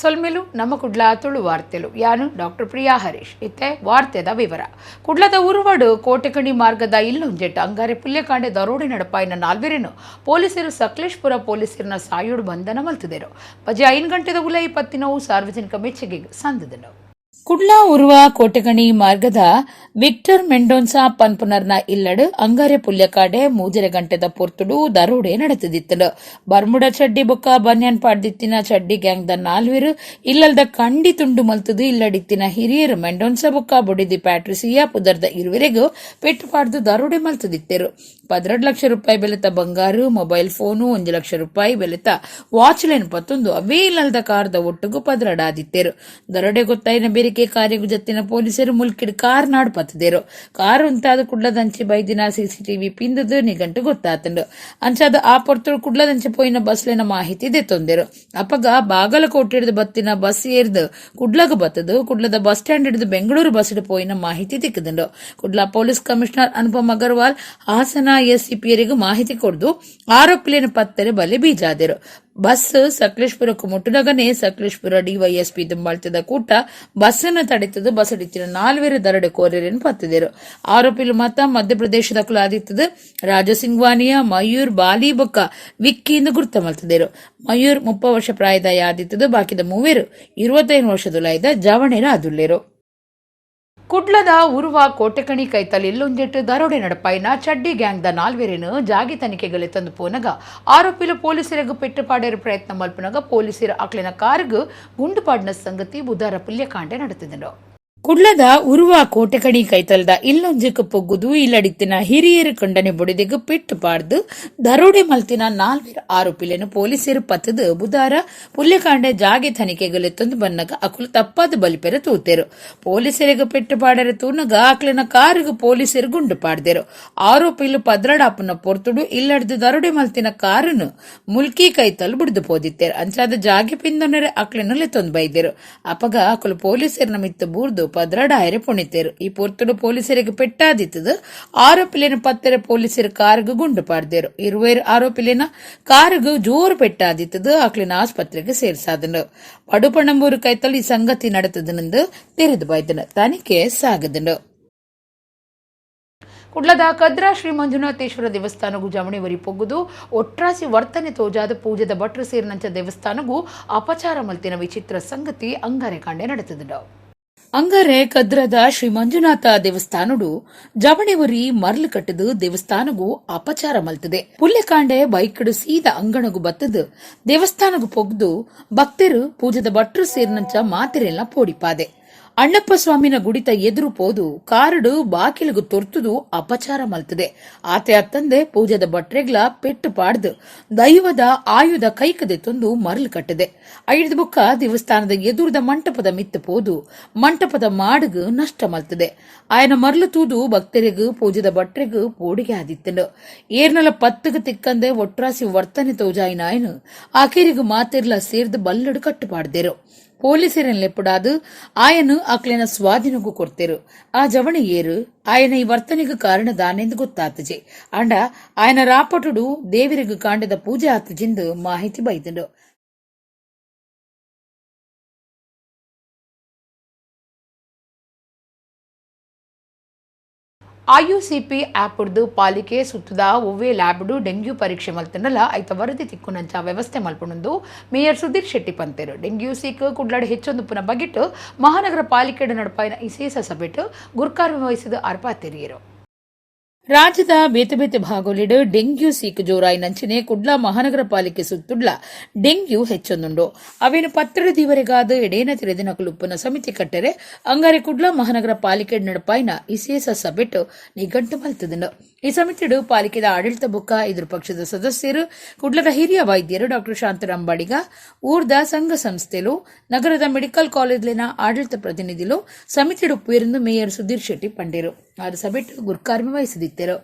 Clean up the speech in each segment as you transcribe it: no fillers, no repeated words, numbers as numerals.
ಸೊಲ್ಮೆಲು ನಮ್ಮ ಕುಡ್ಲ ತುಳು ವಾರ್ತೆಲು. ಯಾನು ಡಾಕ್ಟರ್ ಪ್ರಿಯಾ ಹರೀಶ್. ಇತ್ತೆ ವಾರ್ತೆದ ವಿವರ. ಕುಡ್ಲದ ಉರುವಡು ಕೋಟೆಕಣಿ ಮಾರ್ಗದ ಇಲ್ಲೊಂಜೆಟ್ ಅಂಗಾರೆ ಪುಲ್ಯಕಾಂಡೆ ದರೋಡೆ ನಡಪಾಯಿನ ನಾಲ್ವೆರೆನು ಪೊಲೀಸರು ಸಕಲೇಶ್ಪುರ ಪೊಲೀಸರನ್ನ ಸಾಯೋಡು ಬಂಧನ ಮಲ್ತಿದರು. ಬಜೆ 5 ಗಂಟೆದ ಉಲೈ ಪತ್ತಿನವು ಸಾರ್ವಜನಿಕ ಮೆಚ್ಚುಗೆಗೆ ಸಂದಿದನು. ಕುಡ್ಲ ಉರುವ ಕೋಟೆಗಣಿ ಮಾರ್ಗದ ವಿಕ್ಟರ್ ಮೆಂಡೋನ್ಸಾ ಪನ್ಪುನರ್ನ ಇಲ್ಲಡು ಅಂಗಾರೆ ಪುಲ್ಯಕಾಡೆ 3.5 ಗಂಟೆದ ಪೊರ್ತುಡು ದರೋಡೆ ನಡೆತಿದಿತ್ತುಂಡು. ಬರ್ಮುಡ ಚಡ್ಡಿ ಬೊಕ್ಕ ಬನ್ಯಾನ್ ಪಾಡ್ದಿತ್ತಿನ ಚಡ್ಡಿ ಗ್ಯಾಂಗ್ ದ ನಾಲ್ವೆರು ಇಲ್ಲಲ್ದ ಕಂಡಿ ತುಂಡು ಮಲ್ತುದು ಇಲ್ಲಡಿತ್ತಿನ ಹಿರಿಯರು ಮೆಂಡೋನ್ಸಾ ಬೊಕ್ಕ ಬೊಡಿದಿ ಪ್ಯಾಟ್ರಿಸಿಯಾ ಪುದರ್ದ ಇರುವೆರೆಗ್ ಪೆಟ್ಟು ಪಾಡ್ದು ದರೋಡೆ ಮಲ್ತುದಿತ್ತೆರು. 12 ಲಕ್ಷ ರೂಪಾಯಿ ಬೆಲೆತ ಬಂಗಾರು, ಮೊಬೈಲ್ ಫೋನು, 1 ಲಕ್ಷ ರೂಪಾಯಿ ಬೆಲೆತ ವಾಚ್ ಲೈನ್ ಪತ್ತೊಂದು ಅವೇ ಇಲ್ಲಲ್ದ ಕಾರ್ದ ಒಟ್ಟುಗು ಪದ್ರಡಾದಿತ್ತೆರು. ದರೋಡೆ ಗೊತ್ತಾಯಿನ ಬೇರಿಕೆ ಕಾರ್ಯಗು ಜತ್ತಿನ ಪೊಲೀಸರು ಮುಲ್ಕಿಡ್ ಕಾರ್ ನಾಡ್ ಪತ್ತದೇರು. ಕಾರ್ ಉಂತಾದ ಕುಡ್ಲದಂಚೆ ಬೈದಿನ ಸಿಸಿಟಿವಿ ಪಿಂದದು ನಿಗಂಟು ಗೊತ್ತಾತಂಡು. ಅಂಚಾದ ಆ ಪೊರ್ತುಡು ಕುಡ್ಲದಂಚೆ ಪೋಯಿನ ಬಸ್ಲೆನ ಮಾಹಿತಿ ದೆತ್ತೊಂದೆರು. ಅಪಗ ಬಾಗಲಕೋಟೆ ಹಿಡಿದು ಬತ್ತಿನ ಬಸ್ ಏರ್ದು ಕುಡ್ಲಗ ಬತ್ತದು ಕುಡ್ಲದ ಬಸ್ ಸ್ಟ್ಯಾಂಡ್ ಹಿಡಿದು ಬೆಂಗಳೂರು ಬಸ್ ಪೋಯಿನ ಮಾಹಿತಿ ತಿಕ್ಕದಂಡು. ಕುಡ್ಲ ಪೊಲೀಸ್ ಕಮಿಷನರ್ ಅನುಪಮ್ ಅಗರ್ವಾಲ್ ಹಾಸನ ಎಸ್ಸಿಪಿಯರಿಗೆ ಮಾಹಿತಿ ಕೊಡ್ದು ಆರೋಪಿಲೇನು ಪತ್ತರೆ ಬಲೆ ಬೀಜಾದರು. ಬಸ್ ಸಕಲೇಶ್ಪುರಕ್ಕೂ ಮುಟ್ಟುನಗನೇ ಸಕಲೇಶ್ಪುರ ಡಿವೈಎಸ್ಪಿ ದುಂಬಾಳ್ತದ ಕೂಟ ಬಸ್ಸನ್ನು ತಡೆತದು ಬಸ್ ಹಿಡಿತಿನ ನಾಲ್ವೇರು ದರಡೆ ಕೋರೆರೇನು ಪತ್ತಿದರು. ಆರೋಪಿಲು ಮತ ಮಧ್ಯಪ್ರದೇಶದ ಕುಲಾದಿತ್ತದು ರಾಜಸಿಂಗ್ವಾನಿಯ ಮಯೂರ್ ಬಾಲಿ ಬೊಕ್ಕ ವಿಕ್ಕಿ ಎಂದು ಗುರ್ತ ಮಲ್ತದೇರು. ಮಯೂರ್ 30 ವರ್ಷ ಪ್ರಾಯದ ಯಾದಿತ್ತದು, ಬಾಕಿದ ಮೂವೇರು 25 ವರ್ಷದುಲಾಯ್ದ ಜವಣೇರ ಅದುಲ್ಲೇರು. ಕುಡ್ಲದ ಉರುವ ಕೋಟೆಕಣಿ ಕೈತಲ್ ಇಲ್ಲೊಂಜೆಟ್ಟು ದರೋಡೆ ನಡಪಾಯಿನ ಚಡ್ಡಿ ಗ್ಯಾಂಗ್ದ ನಾಲ್ವೆರೆನು ಜಾಗೆ ತನಿಖೆಗಲೆ ತಂದು ಪೋನಗ ಆರೋಪಿಲು ಪೊಲೀಸರಿಗೂ ಪೆಟ್ಟು ಪಾಡೇರು ಪ್ರಯತ್ನ ಮಲ್ಪನಗ ಪೊಲೀಸರು ಅಕ್ಲಿನ ಕಾರುಗು ಗುಂಡು ಪಾಡಿನ ಸಂಗತಿ ಬುಧಾರ ಪುಲ್ಯಕಾಂಡೆ ನಡೆತಿದ್ದನು. ಕುಡ್ಲದ ಉರುವ ಕೋಟೆಕಣಿ ಕೈತಲ್ದ ಇಲ್ಲೊಂಜೆಕ್ ಪೊಗ್ಗುದು ಇಲ್ಲಡಿತ್ತಿನ ಹಿರಿಯರು ಕಂಡನೆ ಬೊಡಿದೆಗ್ ಪೆಟ್ಟು ಪಾಡ್ದು ದರೋಡೆ ಮಲ್ತಿನ ನಾಲ್ವೆರ್ ಆರೋಪಿಲೆನು ಪೊಲೀಸರು ಪತ್ತದು ಬುಧಾರ ಪುಲ್ಯಕಾಂಡೆ ಜಾಗೆ ತನಿಖೆಗಲೆ ತಂದು ಬನ್ನಗ ಅಕುಲು ತಪ್ಪಾದ ಬಲಿಪೆರ ತೂತೆರು. ಪೊಲೀಸರಿಗೆ ಪೆಟ್ಟು ಪಾಡರೆ ತೂನಗ ಆಕ್ಲಿನ ಕಾರುಗು ಪೊಲೀಸರು ಗುಂಡು ಪಾಡ್ದೆರು. ಆರೋಪಿಲು ಪದ್ರಡಾಪುನ ಪೊರ್ತುಡು ಇಲ್ಲಡ್ದು ದರೋಡೆ ಮಲ್ತಿನ ಕಾರುನು ಮುಲ್ಕಿ ಕೈತಲ್ ಬುಡ್ದು ಪೋದಿತ್ತೇರು. ಅಂಚಾದ ಜಾಗೆ ಪಿಂದೊನರೆ ಅಕ್ಲೆನು ಲೆತ್ತೊಂದು ಬೈದೆರು. ಅಪಗ ಅಕುಲು ಪೊಲೀಸರನ ಮಿತ್ತ ಬೂರ್ದು ಪದ್ರಡಾಯರೆ ಪುಣಿತೇರು. ಈ ಪೊರ್ತುಡು ಪೊಲೀಸರಿಗೆ ಪೆಟ್ಟಾದಿತ್ತದು ಆರೋಪಿಲೇನ ಪತ್ತೆರೆ ಪೊಲೀಸರು ಕಾರುಗು ಗುಂಡು ಪಾಡ್ದೇರು. ಇರುವೇರು ಆರೋಪಿಲೇನ ಕಾರುಗು ಜೋರು ಪೆಟ್ಟಾದಿತ್ತದು ಆಕ್ಲಿನ ಆಸ್ಪತ್ರೆಗೆ ಸೇರ್ಸಾದನು. ಪಡುಪಣಂಬೂರು ಕೈತಲ್ ಈ ಸಂಗತಿ ನಡೆತದನೆಂದು ತೆರೆದು ಬೈದನು. ತನಿಖೆ ಸಾಗದನು. ಕುಡ್ಲದ ಕದ್ರಾ ಶ್ರೀ ಮಂಜುನಾಥೇಶ್ವರ ದೇವಸ್ಥಾನಗೂ ಜವಣಿವರಿ ಪೊಗ್ಗುದು ಒಟ್ರಾಸಿ ವರ್ತನೆ ತೋಜಾದ ಪೂಜೆದ ಭಟ್ರು ಸೇರಿನಂಚ ದೇವಸ್ಥಾನಗೂ ಅಪಚಾರ ಮಲ್ತಿನ ವಿಚಿತ್ರ ಸಂಗತಿ ಅಂಗಾರೆ ಕಾಂಡೆ ನಡೆತದನು. ಅಂಗಾರೆ ಕದ್ರದ ಶ್ರೀ ಮಂಜುನಾಥ ದೇವಸ್ಥಾನಡು ಜವಣಿವರಿ ಮರ್ಲು ಕಟ್ಟದು ದೇವಸ್ಥಾನಗೂ ಅಪಚಾರ ಮಲ್ತದೆ. ಪುಲ್ಯಕಾಂಡೆ ಬೈಕ್ಡು ಸೀದ ಅಂಗಣಗು ಬತ್ತದು ದೇವಸ್ಥಾನಗೂ ಪೊಗ್ದು ಭಕ್ತರು ಪೂಜೆದ ಭಟ್ರು ಸೇರಿನಂಚ ಮಾತಿರೆಲ್ಲ ಪೋಡಿಪಾದೆ. ಅಣ್ಣಪ್ಪ ಸ್ವಾಮಿನ ಗುಡಿತ ಎದುರು ಪೋದು ಕಾರುಡು ಬಾಕಿಲುಗು ತೊರ್ತುದು ಅಪಚಾರ ಮಲ್ತದೆ. ಆತೆ ಅತ್ತಂದೆ ಪೂಜೆದ ಭಟ್ರೆಗ್ಲ ಪೆಟ್ಟು ಪಾಡ್ದು ದೈವದ ಆಯುಧ ಕೈಕದೆ ತಂದು ಮರಳು ಕಟ್ಟದೆ. ಐದು ಬುಕ್ಕ ದೇವಸ್ಥಾನದ ಎದುರುದ ಮಂಟಪದ ಮಿತ್ತ ಪೋದು ಮಂಟಪದ ಮಾಡುಗು ನಷ್ಟ ಮಲ್ತದೆ. ಆಯನ ಮರಳು ತೂದು ಭಕ್ತರಿಗೂ ಪೂಜೆದ ಭಟ್ರೆಗು ಪೋಡಿಗೆ ಆದಿತ್ತನು. ಏರ್ನಲ ಪತ್ತುಗು ತಿಕ್ಕಂದೆ ಒಟ್ರಾಸಿ ವರ್ತನೆ ತೋಜಾಯಿನ ಆಯನು ಆಕೇರಿಗು ಮಾತಿರ್ಲ ಸೇರ್ದು ಬಲ್ಲಡು ಕಟ್ಟುಪಾಡ್ದೇರು. ಪೊಲೀಸರನ್ಲೆಪ್ಪುಡಾದು ಆಯನು ಆಕ್ಲೆನ ಸ್ವಾಧೀನಗೂ ಕೊಡ್ತೇರು. ಆ ಜವಣ ಏರು, ಆಯನ ಈ ವರ್ತನೆಗೆ ಕಾರಣ ದಾನೆಂದು ಗೊತ್ತಾತಜೆ. ಅಂಡ ಆಯನ ರಾಪಟುಡು ದೇವರಿಗೂ ಕಾಂಡದ ಪೂಜೆ ಆತಜಿಂದು ಮಾಹಿತಿ ಬೈದನು. ಐಯುಸಿಪಿ ಆ್ಯಪ್ಡ್ದು ಪಾಲಿಕೆ ಸುತ್ತದ ಒವ್ವೇ ಲ್ಯಾಬ್ಡು ಡೆಂಗ್ಯೂ ಪರೀಕ್ಷೆ ಮಲ್ತನಲ್ಲ ಐತ ವರದಿ ತಿಕ್ಕುನಂಚ ವ್ಯವಸ್ಥೆ ಮಲ್ಪುನೊಂದು ಮೇಯರ್ ಸುಧೀರ್ ಶೆಟ್ಟಿ ಪಂತೇರು. ಡೆಂಗ್ಯೂ ಸೀಕ್ ಕುಡ್ಲಾಡ್ ಹೆಚ್ಚೊಂದು ಪುನ ಬಗಿಟ್ಟು ಮಹಾನಗರ ಪಾಲಿಕೆ ನಡಪಾಯಿನ ಇಸೇಸ ಸಭೆಟ್ ಗುರ್ಕಾರ್ಮೆ ವಹಿಸಿದ ಅರ್ಪಾತೆರಿಯರು. ರಾಜ್ಯದ ಬೇತೆ ಬೇತೆ ಭಾಗೊಲಿಡ್ ಡೆಂಗ್ಯೂ ಸೀಕ್ ಜೋರಾಯಿನಂಚನೆ ಕುಡ್ಲ ಮಹಾನಗರ ಪಾಲಿಕೆ ಸುತ್ತುಡ್ಲ ಡೆಂಗ್ಯೂ ಹೆಚ್ಚೊಂದುಂಡು. ಅವೇನು ಪತ್ರದ ದಿವರೆಗಾದ ಎಡೇನ ತೆರೆದಿನ ಸಮಿತಿ ಕಟ್ಟರೆ ಅಂಗಾರೆ ಕುಡ್ಲ ಮಹಾನಗರ ಪಾಲಿಕೆ ನಡಪಾಯಿನ ಇಸೇಸ ಸಭೆಟ್ ನಿಘಂಟು ಮಲ್ತದನು. ಈ ಸಮಿತಿಡು ಪಾಲಿಕೆದ ಆಡಳಿತ ಬುಕ್ಕ ಎದುರು ಪಕ್ಷದ ಸದಸ್ಯರು, ಕುಡ್ಲದ ಹಿರಿಯ ವೈದ್ಯರು ಡಾಕ್ಟರ್ ಶಾಂತರಾಮ್ ಬಡಿಗ, ಊರ್ದ ಸಂಘ ಸಂಸ್ಥೆಲು, ನಗರದ ಮೆಡಿಕಲ್ ಕಾಲೇಜ್ಲಿನ ಆಡಳಿತ ಪ್ರತಿನಿಧಿಲು ಸಮಿತಿಡು ಪೇರಂದು ಮೇಯರ್ ಸುಧೀರ್ ಶೆಟ್ಟಿ ಪಂಡೇರು. ಆರು ಸಭೆಟ್ ಗುರ್ಕಾರ್ಮೆ ವಹಿಸಿದಿತ್ತರು.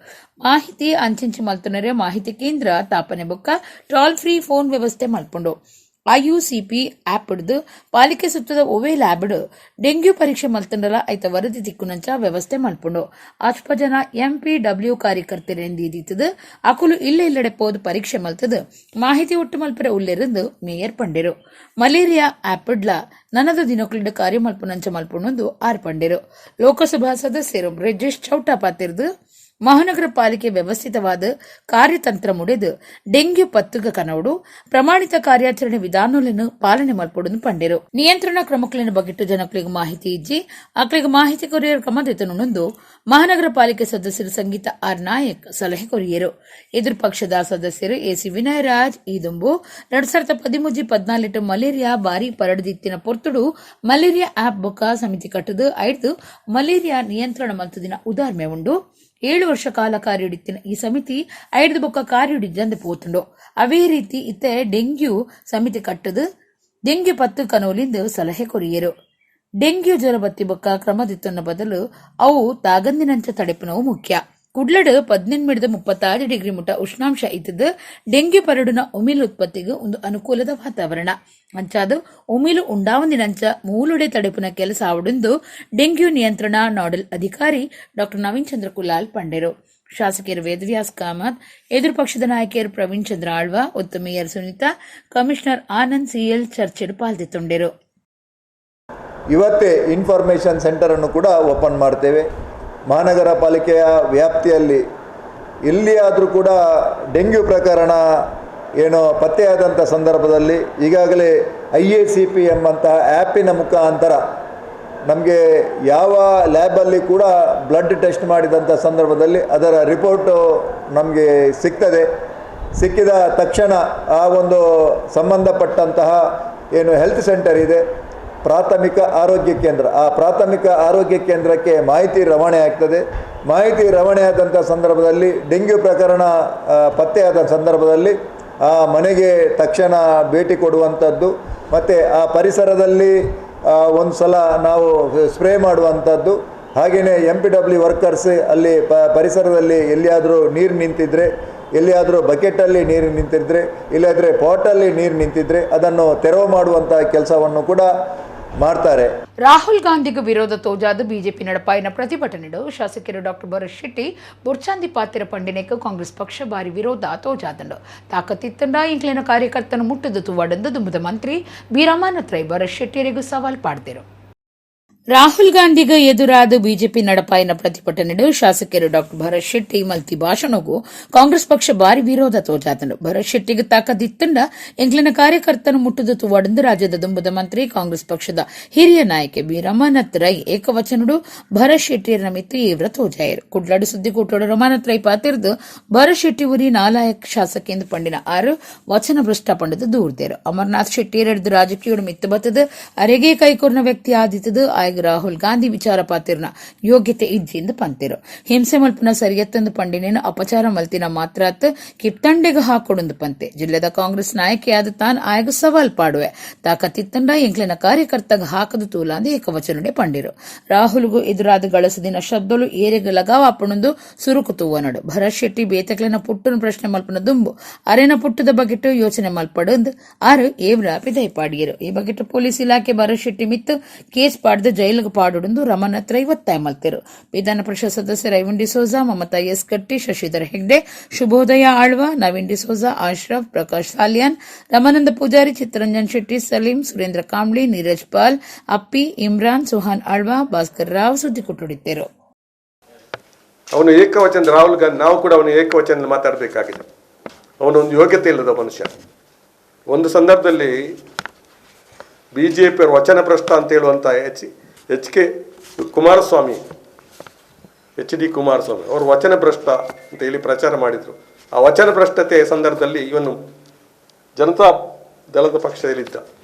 ಮಾಹಿತಿ ಅಂಚಿಂಚಿ ಮಲ್ತುನರೆ ಮಾಹಿತಿ ಕೇಂದ್ರ ತಾಪನೆ ಬೊಕ್ಕ toll free phone ವ್ಯವಸ್ಥೆ ಮಲ್ಪುಂಡು. ಐಯುಸಿಪಿ ಆಪ್ ಡ್ದ್ ಪಾಲಿಕೆ ಸುತ್ತದ ಒವ್ವೇ ಲ್ಯಾಬ್ ಡೆಂಗ್ಯೂ ಪರೀಕ್ಷೆ ಮಲ್ತಂಡಲ ಐತ ವರದಿ ತಿಕ್ಕುನಂಚ ವ್ಯವಸ್ಥೆ ಮಲ್ಪುಂಡು. ಅಲ್ಪ ಜನ ಎಂಪಿಡಬ್ಲ್ಯೂ ಕಾರ್ಯಕರ್ತರೆಂದೀದಿತ್ತದು ಅಕುಲು ಇಲ್ಲ ಇಲ್ಲಡೆ ಪೋದು ಪರೀಕ್ಷೆ ಮಲ್ತದು ಮಾಹಿತಿ ಒಟ್ಟು ಮಲ್ಪರೆ ಉಲ್ಲೆರೆಂದು ಮೇಯರ್ ಪಂಡೆರು. ಮಲೇರಿಯಾ ಆಪ್ ಡ್ಲ ನನದ ದಿನೊಕ್ಲೆಡ್ ಕಾರ್ಯ ಮಲ್ಪುನಂಚ ಮಲ್ಪುಂಡು ಆರ್ ಪಂಡೆರು. ಲೋಕಸಭಾ ಸದಸ್ಯರು ಬ್ರಿಜೇಶ್ ಚೌಟ ಪಾತೆರ್ದು ಮಹಾನಗರ ಪಾಲಿಕೆ ವ್ಯವಸ್ಥಿತವಾದ ಕಾರ್ಯತಂತ್ರ ಮುಡೆದು ಡೆಂಗ್ಯೂ ಪತ್ತುಗ ಕನವಡು ಪ್ರಮಾಣಿತ ಕಾರ್ಯಾಚರಣೆ ವಿಧಾನಗಳನ್ನು ಪಾಲನೆ ಮಲ್ಪೊಡುಂದು ಪಂಡೆರು. ನಿಯಂತ್ರಣ ಕ್ರಮಕ್ಲೆನ ಬಗೆಟ್ ಜನಕ್ಲೆಗ್ ಮಾಹಿತಿ ಇಜ್ಜಿ, ಅಕ್ಲೆಗ್ ಮಾಹಿತಿ ಕೊರಿಯರ್ ಕ್ರಮ ದೆತೊನೊಂದು ಮಹಾನಗರ ಪಾಲಿಕೆ ಸದಸ್ಯರು ಸಂಗೀತ ಆರ್ ನಾಯಕ್ ಸಲಹೆ ಕೊರಿಯರು. ಎದುರು ಪಕ್ಷದ ಸದಸ್ಯರು ಎಸಿ ವಿನಯರಾಜ್ ಈ ದುಂಬು 2013-14 ಮಲೇರಿಯಾ ಬಾರಿ ಪರಡದಿತ್ತಿನ ಪೊರ್ತುಡು ಮಲೇರಿಯಾ ಆಪ್ ಬೊಕ್ಕ ಸಮಿತಿ ಕಟ್ಟದು ಐಡ್ದು ಮಲೇರಿಯಾ ನಿಯಂತ್ರಣ ಮಲ್ತುದಿನ ಉದಾರ್ಮೆ ಉಂಡು. 7 ವರ್ಷ ಕಾಲ ಕಾರ್ಯಡಿತ್ತಿನ ಈ ಸಮಿತಿ ಐಡ್ದು ಬೊಕ್ಕ ಕಾರ್ಯಡಿಜ್ಜಂದೆ ಪೋತುಂಡು. ಅವೇ ರೀತಿ ಇತ್ತೆ ಡೆಂಗ್ಯೂ ಸಮಿತಿ ಕಟ್ಟದು ಡೆಂಗ್ಯೂ ಪತ್ತು ಕನೋಲಿಂದು ಸಲಹೆ ಕೊರಿಯರು. ಡೆಂಗ್ಯೂ ಜ್ವರ ಬತ್ತಿ ಬೊಕ್ಕ ಕ್ರಮದಿತ್ತನ್ನ ಬದಲು ಅವು ತಾಗಂದಿನಂಚ ತಡೆಪುನವು ಮುಖ್ಯ. ಕುಡ್ಲಡ್ 18 ರಿಂದ 36 ಡಿಗ್ರಿ ಮುಟ ಉಷ್ಣಾಂಶ ಇತ್ತದು ಡೆಂಗ್ಯೂ ಪರಡುನ ಉಮಿಲ್ ಉತ್ಪತ್ತಿಗೆ ಒಂದು ಅನುಕೂಲದ ವಾತಾವರಣ. ಅಂಚಾದು ಉಮಿಲು ಉಂಡಾವಂದಿನಂಚ ಮೂಲುಡೆ ತಡೆಪುನ ಕೆಲಸ ಆವಡುಂದು ಡೆಂಗ್ಯೂ ನಿಯಂತ್ರಣ ನೋಡಲ್ ಅಧಿಕಾರಿ ಡಾಕ್ಟರ್ ನವೀನ್ ಚಂದ್ರ ಕುಲಾಲ್ ಪಂಡೆರು. ಶಾಸಕರು ವೇದವ್ಯಾಸ್ ಕಾಮತ್, ಎದುರು ಪಕ್ಷದ ನಾಯಕಿಯರು ಪ್ರವೀಣ್ ಚಂದ್ರ ಆಳ್ವ, ಒತ್ತು mayor Sunitha, commissioner Anand C L ಚರ್ಚೆಡ್ ಪಾಲ್ದೆತ್ತೊಂಡೆರು. ಇವತ್ತೇ ಇನ್ಫಾರ್ಮೇಷನ್ ಸೆಂಟರನ್ನು ಕೂಡ ಓಪನ್ ಮಾಡ್ತೇವೆ. ಮಹಾನಗರ ಪಾಲಿಕೆಯ ವ್ಯಾಪ್ತಿಯಲ್ಲಿ ಎಲ್ಲಿಯಾದರೂ ಕೂಡ ಡೆಂಗ್ಯೂ ಪ್ರಕರಣ ಏನೋ ಪತ್ತೆಯಾದಂಥ ಸಂದರ್ಭದಲ್ಲಿ ಈಗಾಗಲೇ ಐಎಸಿಪಿ ಎಂಬಂತಹ ಆ್ಯಪಿನ ಮುಖಾಂತರ ನಮಗೆ ಯಾವ ಲ್ಯಾಬಲ್ಲಿ ಕೂಡ ಬ್ಲಡ್ ಟೆಸ್ಟ್ ಮಾಡಿದಂಥ ಸಂದರ್ಭದಲ್ಲಿ ಅದರ ರಿಪೋರ್ಟು ನಮಗೆ ಸಿಗ್ತದೆ. ಸಿಕ್ಕಿದ ತಕ್ಷಣ ಆ ಒಂದು ಸಂಬಂಧಪಟ್ಟಂತಹ ಏನು ಹೆಲ್ತ್ ಸೆಂಟರ್ ಇದೆ, ಪ್ರಾಥಮಿಕ ಆರೋಗ್ಯ ಕೇಂದ್ರ, ಆ ಪ್ರಾಥಮಿಕ ಆರೋಗ್ಯ ಕೇಂದ್ರಕ್ಕೆ ಮಾಹಿತಿ ರವಾನೆ ಆಗ್ತದೆ. ಮಾಹಿತಿ ರವಾನೆ ಆದಂಥ ಸಂದರ್ಭದಲ್ಲಿ, ಡೆಂಗ್ಯೂ ಪ್ರಕರಣ ಪತ್ತೆಯಾದ ಸಂದರ್ಭದಲ್ಲಿ ಆ ಮನೆಗೆ ತಕ್ಷಣ ಭೇಟಿ ಕೊಡುವಂಥದ್ದು ಮತ್ತು ಆ ಪರಿಸರದಲ್ಲಿ ಒಂದು ಸಲ ನಾವು ಸ್ಪ್ರೇ ಮಾಡುವಂಥದ್ದು. ಹಾಗೆಯೇ ಎಂಪಿಡಬ್ಲ್ಯೂ ವರ್ಕರ್ಸ್ ಅಲ್ಲಿ ಪರಿಸರದಲ್ಲಿ ಎಲ್ಲಿಯಾದರೂ ನೀರು ನಿಂತಿದ್ದರೆ, ಎಲ್ಲಿಯಾದರೂ ಬಕೆಟಲ್ಲಿ ನೀರು ನಿಂತಿದ್ದರೆ, ಇಲ್ಲಾದರೆ ಪಾಟಲ್ಲಿ ನೀರು ನಿಂತಿದ್ದರೆ ಅದನ್ನು ತೆರವು ಮಾಡುವಂಥ ಕೆಲಸವನ್ನು ಕೂಡ ಮಾಡ್ತಾರೆ. ರಾಹುಲ್ ಗಾಂಧಿಗೆ ವಿರೋಧ ತೋಜಾದ ಬಿಜೆಪಿ ನಡಪಾಯಿನ ಪ್ರತಿಭಟನೆಡು ಶಾಸಕರು ಡಾಕ್ಟರ್ ಭರತ್ ಶೆಟ್ಟಿ ಬುರ್ಚಾಂದಿ ಪಾತಿರ ಪಂಡಿನೆಕ್ ಕಾಂಗ್ರೆಸ್ ಪಕ್ಷ ಬಾರಿ ವಿರೋಧ ತೋಜಾದಂಡು. ತಾಕತ್ತಿತ್ತಂಡ ಇಂಕ್ಲಿನ ಕಾರ್ಯಕರ್ತನ ಮುಟ್ಟದ ತುವಾಡಂದು ದುಂಬುದ ಮಂತ್ರಿ ಬಿ ರಮಾನಾಥ್ ರೈ ಭರತ್ ಶೆಟ್ಟಿಯರಿಗೂ ಸವಾಲ್ ಪಾಡ್ದಿರು. ರಾಹುಲ್ ಗಾಂಧಿಗೆ ಎದುರಾದ ಬಿಜೆಪಿ ನಡಪಾಯಿನ ಪ್ರತಿಭಟನೆಡು ಶಾಸಕರು ಡಾಕ್ಟರ್ ಭರತ್ ಶೆಟ್ಟಿ ಮಲ್ತಿ ಭಾಷಣಗೂ ಕಾಂಗ್ರೆಸ್ ಪಕ್ಷ ಬಾರಿ ವಿರೋಧ ತೋಜಾತನು. ಭರತ್ ಶೆಟ್ಟಿಗೆ ತಾಕದಿತ್ತಂಡ ಎಂಕ್ಲಿನ ಕಾರ್ಯಕರ್ತನ ಮುಟ್ಟುದು ತುವಾಡಂದು ರಾಜ್ಯದ ದುಂಬುದ ಮಂತ್ರಿ, ಕಾಂಗ್ರೆಸ್ ಪಕ್ಷದ ಹಿರಿಯ ನಾಯಕೆ ಬಿ ರಮಾನಾಥ್ ರೈ ಏಕವಚನುಡು ಭರತ್ ಶೆಟ್ಟಿಯರ ಮಿತ್ತು ಏವ್ರ ತೋಜಾಯರು. ಕುಡ್ಲಾಡು ಸುದ್ದಿಗೂಟೋಡು ರಮಾನಾಥ್ ರೈ ಪಾತಿರ್ದು ಭರತ್ ಶೆಟ್ಟಿ ಉರಿ ನಾಲಾಯಕ್ ಶಾಸಕೆಂದು ಪಂಡಿನ ಆರು ವಚನ ಭ್ರಷ್ಟ ಪಂಡದು ದೂರ್ದೇರು. ಅಮರನಾಥ್ ಶೆಟ್ಟಿಯರೆಡ್ದು ರಾಜಕೀಯ ಮಿತ್ತು ಬತ್ತದು ಅರೆಗೆ ಕೈಕೊರ್ನ ವ್ಯಕ್ತಿ ಆದಿತ್ತದು ಆಯ್ಗ ರಾಹುಲ್ ಗಾಂಧಿ ವಿಚಾರ ಪಾತಿರ್ನ ಯೋಗ್ಯತೆ ಇಜ್ಜಿಂದು ಪಂತಿರು. ಹಿಂಸೆ ಮಲ್ಪುನ ಸರಿಯತ್ತಂದು ಪಂಡಿನೇನು ಅಪಚಾರ ಮಲ್ತಿನ ಮಾತ್ರಾತ್ ಕಿಪ್ತಂಡೆಗ ಹಾಕೊಡುಂದು ಪಂತೆ. ಜಿಲ್ಲೆದ ಕಾಂಗ್ರೆಸ್ ನಾಯಕಿಯಾದ ತಾನ್ ಆಯಗ ಸವಾಲ್ ಪಾಡುವೆ, ತಾಕತ್ತಿತ್ತಂಡ ಎಂಕ್ಲಿನ ಕಾರ್ಯಕರ್ತಗ ಹಾಕದು ತೂಲಾಂದು ಏಕವಚನಡೆ ಪಂಡಿರು. ರಾಹುಲ್ಗೂ ಎದುರಾದ ಗಳಸದಿನ ಶಬ್ದಲು ಏರೆಗ್ ಲಗಾವಾಪಣಂದು ಸುರುಕು ತೂವನಡು. ಭರತ್ ಶೆಟ್ಟಿ ಬೇತಕ್ಲೆನ ಪುಟ್ಟುನ ಪ್ರಶ್ನೆ ಮಲ್ಪನ ದುಂಬು ಅರೆನ ಪುಟ್ಟದ ಬಗೆಟ್ ಯೋಚನೆ ಮಲ್ಪಡಂದ್ ಆರು ಏವ್ರ ಪಿದೈಪಾಡಿಯರು. ಈ ಬಗೆಟ್ ಪೊಲೀಸ್ ಇಲಾಖೆ ಭರತ್ ಶೆಟ್ಟಿ ಮಿತ್ತು ಕೇಸ್ ಪಾಡ್ದು ಜೈಲಿಗೆ ಪಾಡುಂದು ರಮಾನಾಥ್ ರೈ ಒತ್ತಾಯ ಮಲ್ತೆರು. ವಿಧಾನ ಪರಿಷತ್ ಸದಸ್ಯರು ಐವನ್ ಡಿಸೋಜಾ, ಮಮತಾ ಎಸ್ ಕಟ್ಟಿ, ಶಶಿಧರ್ ಹೆಗ್ಡೆ, ಶುಭೋದಯ ಆಳ್ವ, ನವೀನ್ ಡಿಸೋಜಾ, ಅಶ್ರಫ್, ಪ್ರಕಾಶ್ ಸಾಲಿಯಾನ್, ರಮಾನಂದ ಪೂಜಾರಿ, ಚಿತ್ತರಂಜನ್ ಶೆಟ್ಟಿ, ಸಲೀಂ, ಸುರೇಂದ್ರ ಕಾಂಬ್ಳಿ, ನೀರಜ್ ಪಾಲ್, ಅಪ್ಪಿ, ಇಮ್ರಾನ್, ಸುಹಾನ್ ಆಳ್ವ, ಭಾಸ್ಕರ್ ರಾವ್ ಸುದ್ದಿ ಕೊಟ್ಟುಡಿದ್ದರು. ಅವನು ಏಕವಚನ, ರಾಹುಲ್ ಗಾಂಧಿ, ನಾವು ಕೂಡ ಅವನು ಏಕವಚನ ಮಾತಾಡಬೇಕಾಗಿದೆ. ಅವನೊಂದು ಯೋಗ್ಯತೆ ಇಲ್ಲದ ಮನುಷ್ಯ. ಒಂದು ಸಂದರ್ಭದಲ್ಲಿ ಬಿಜೆಪಿಯವರು ವಚನ ಭ್ರಷ್ಟ ಅಂತ ಹೇಳುವಂಥ H H K Kumaraswamy, H D Kumaraswamy ಅವರು ವಚನ ಭ್ರಷ್ಟ ಅಂತ ಹೇಳಿ ಪ್ರಚಾರ ಮಾಡಿದರು. ಆ ವಚನ ಭ್ರಷ್ಟತೆಯ ಸಂದರ್ಭದಲ್ಲಿ ಇವನು ಜನತಾ ದಳದ ಪಕ್ಷದಲ್ಲಿದ್ದ.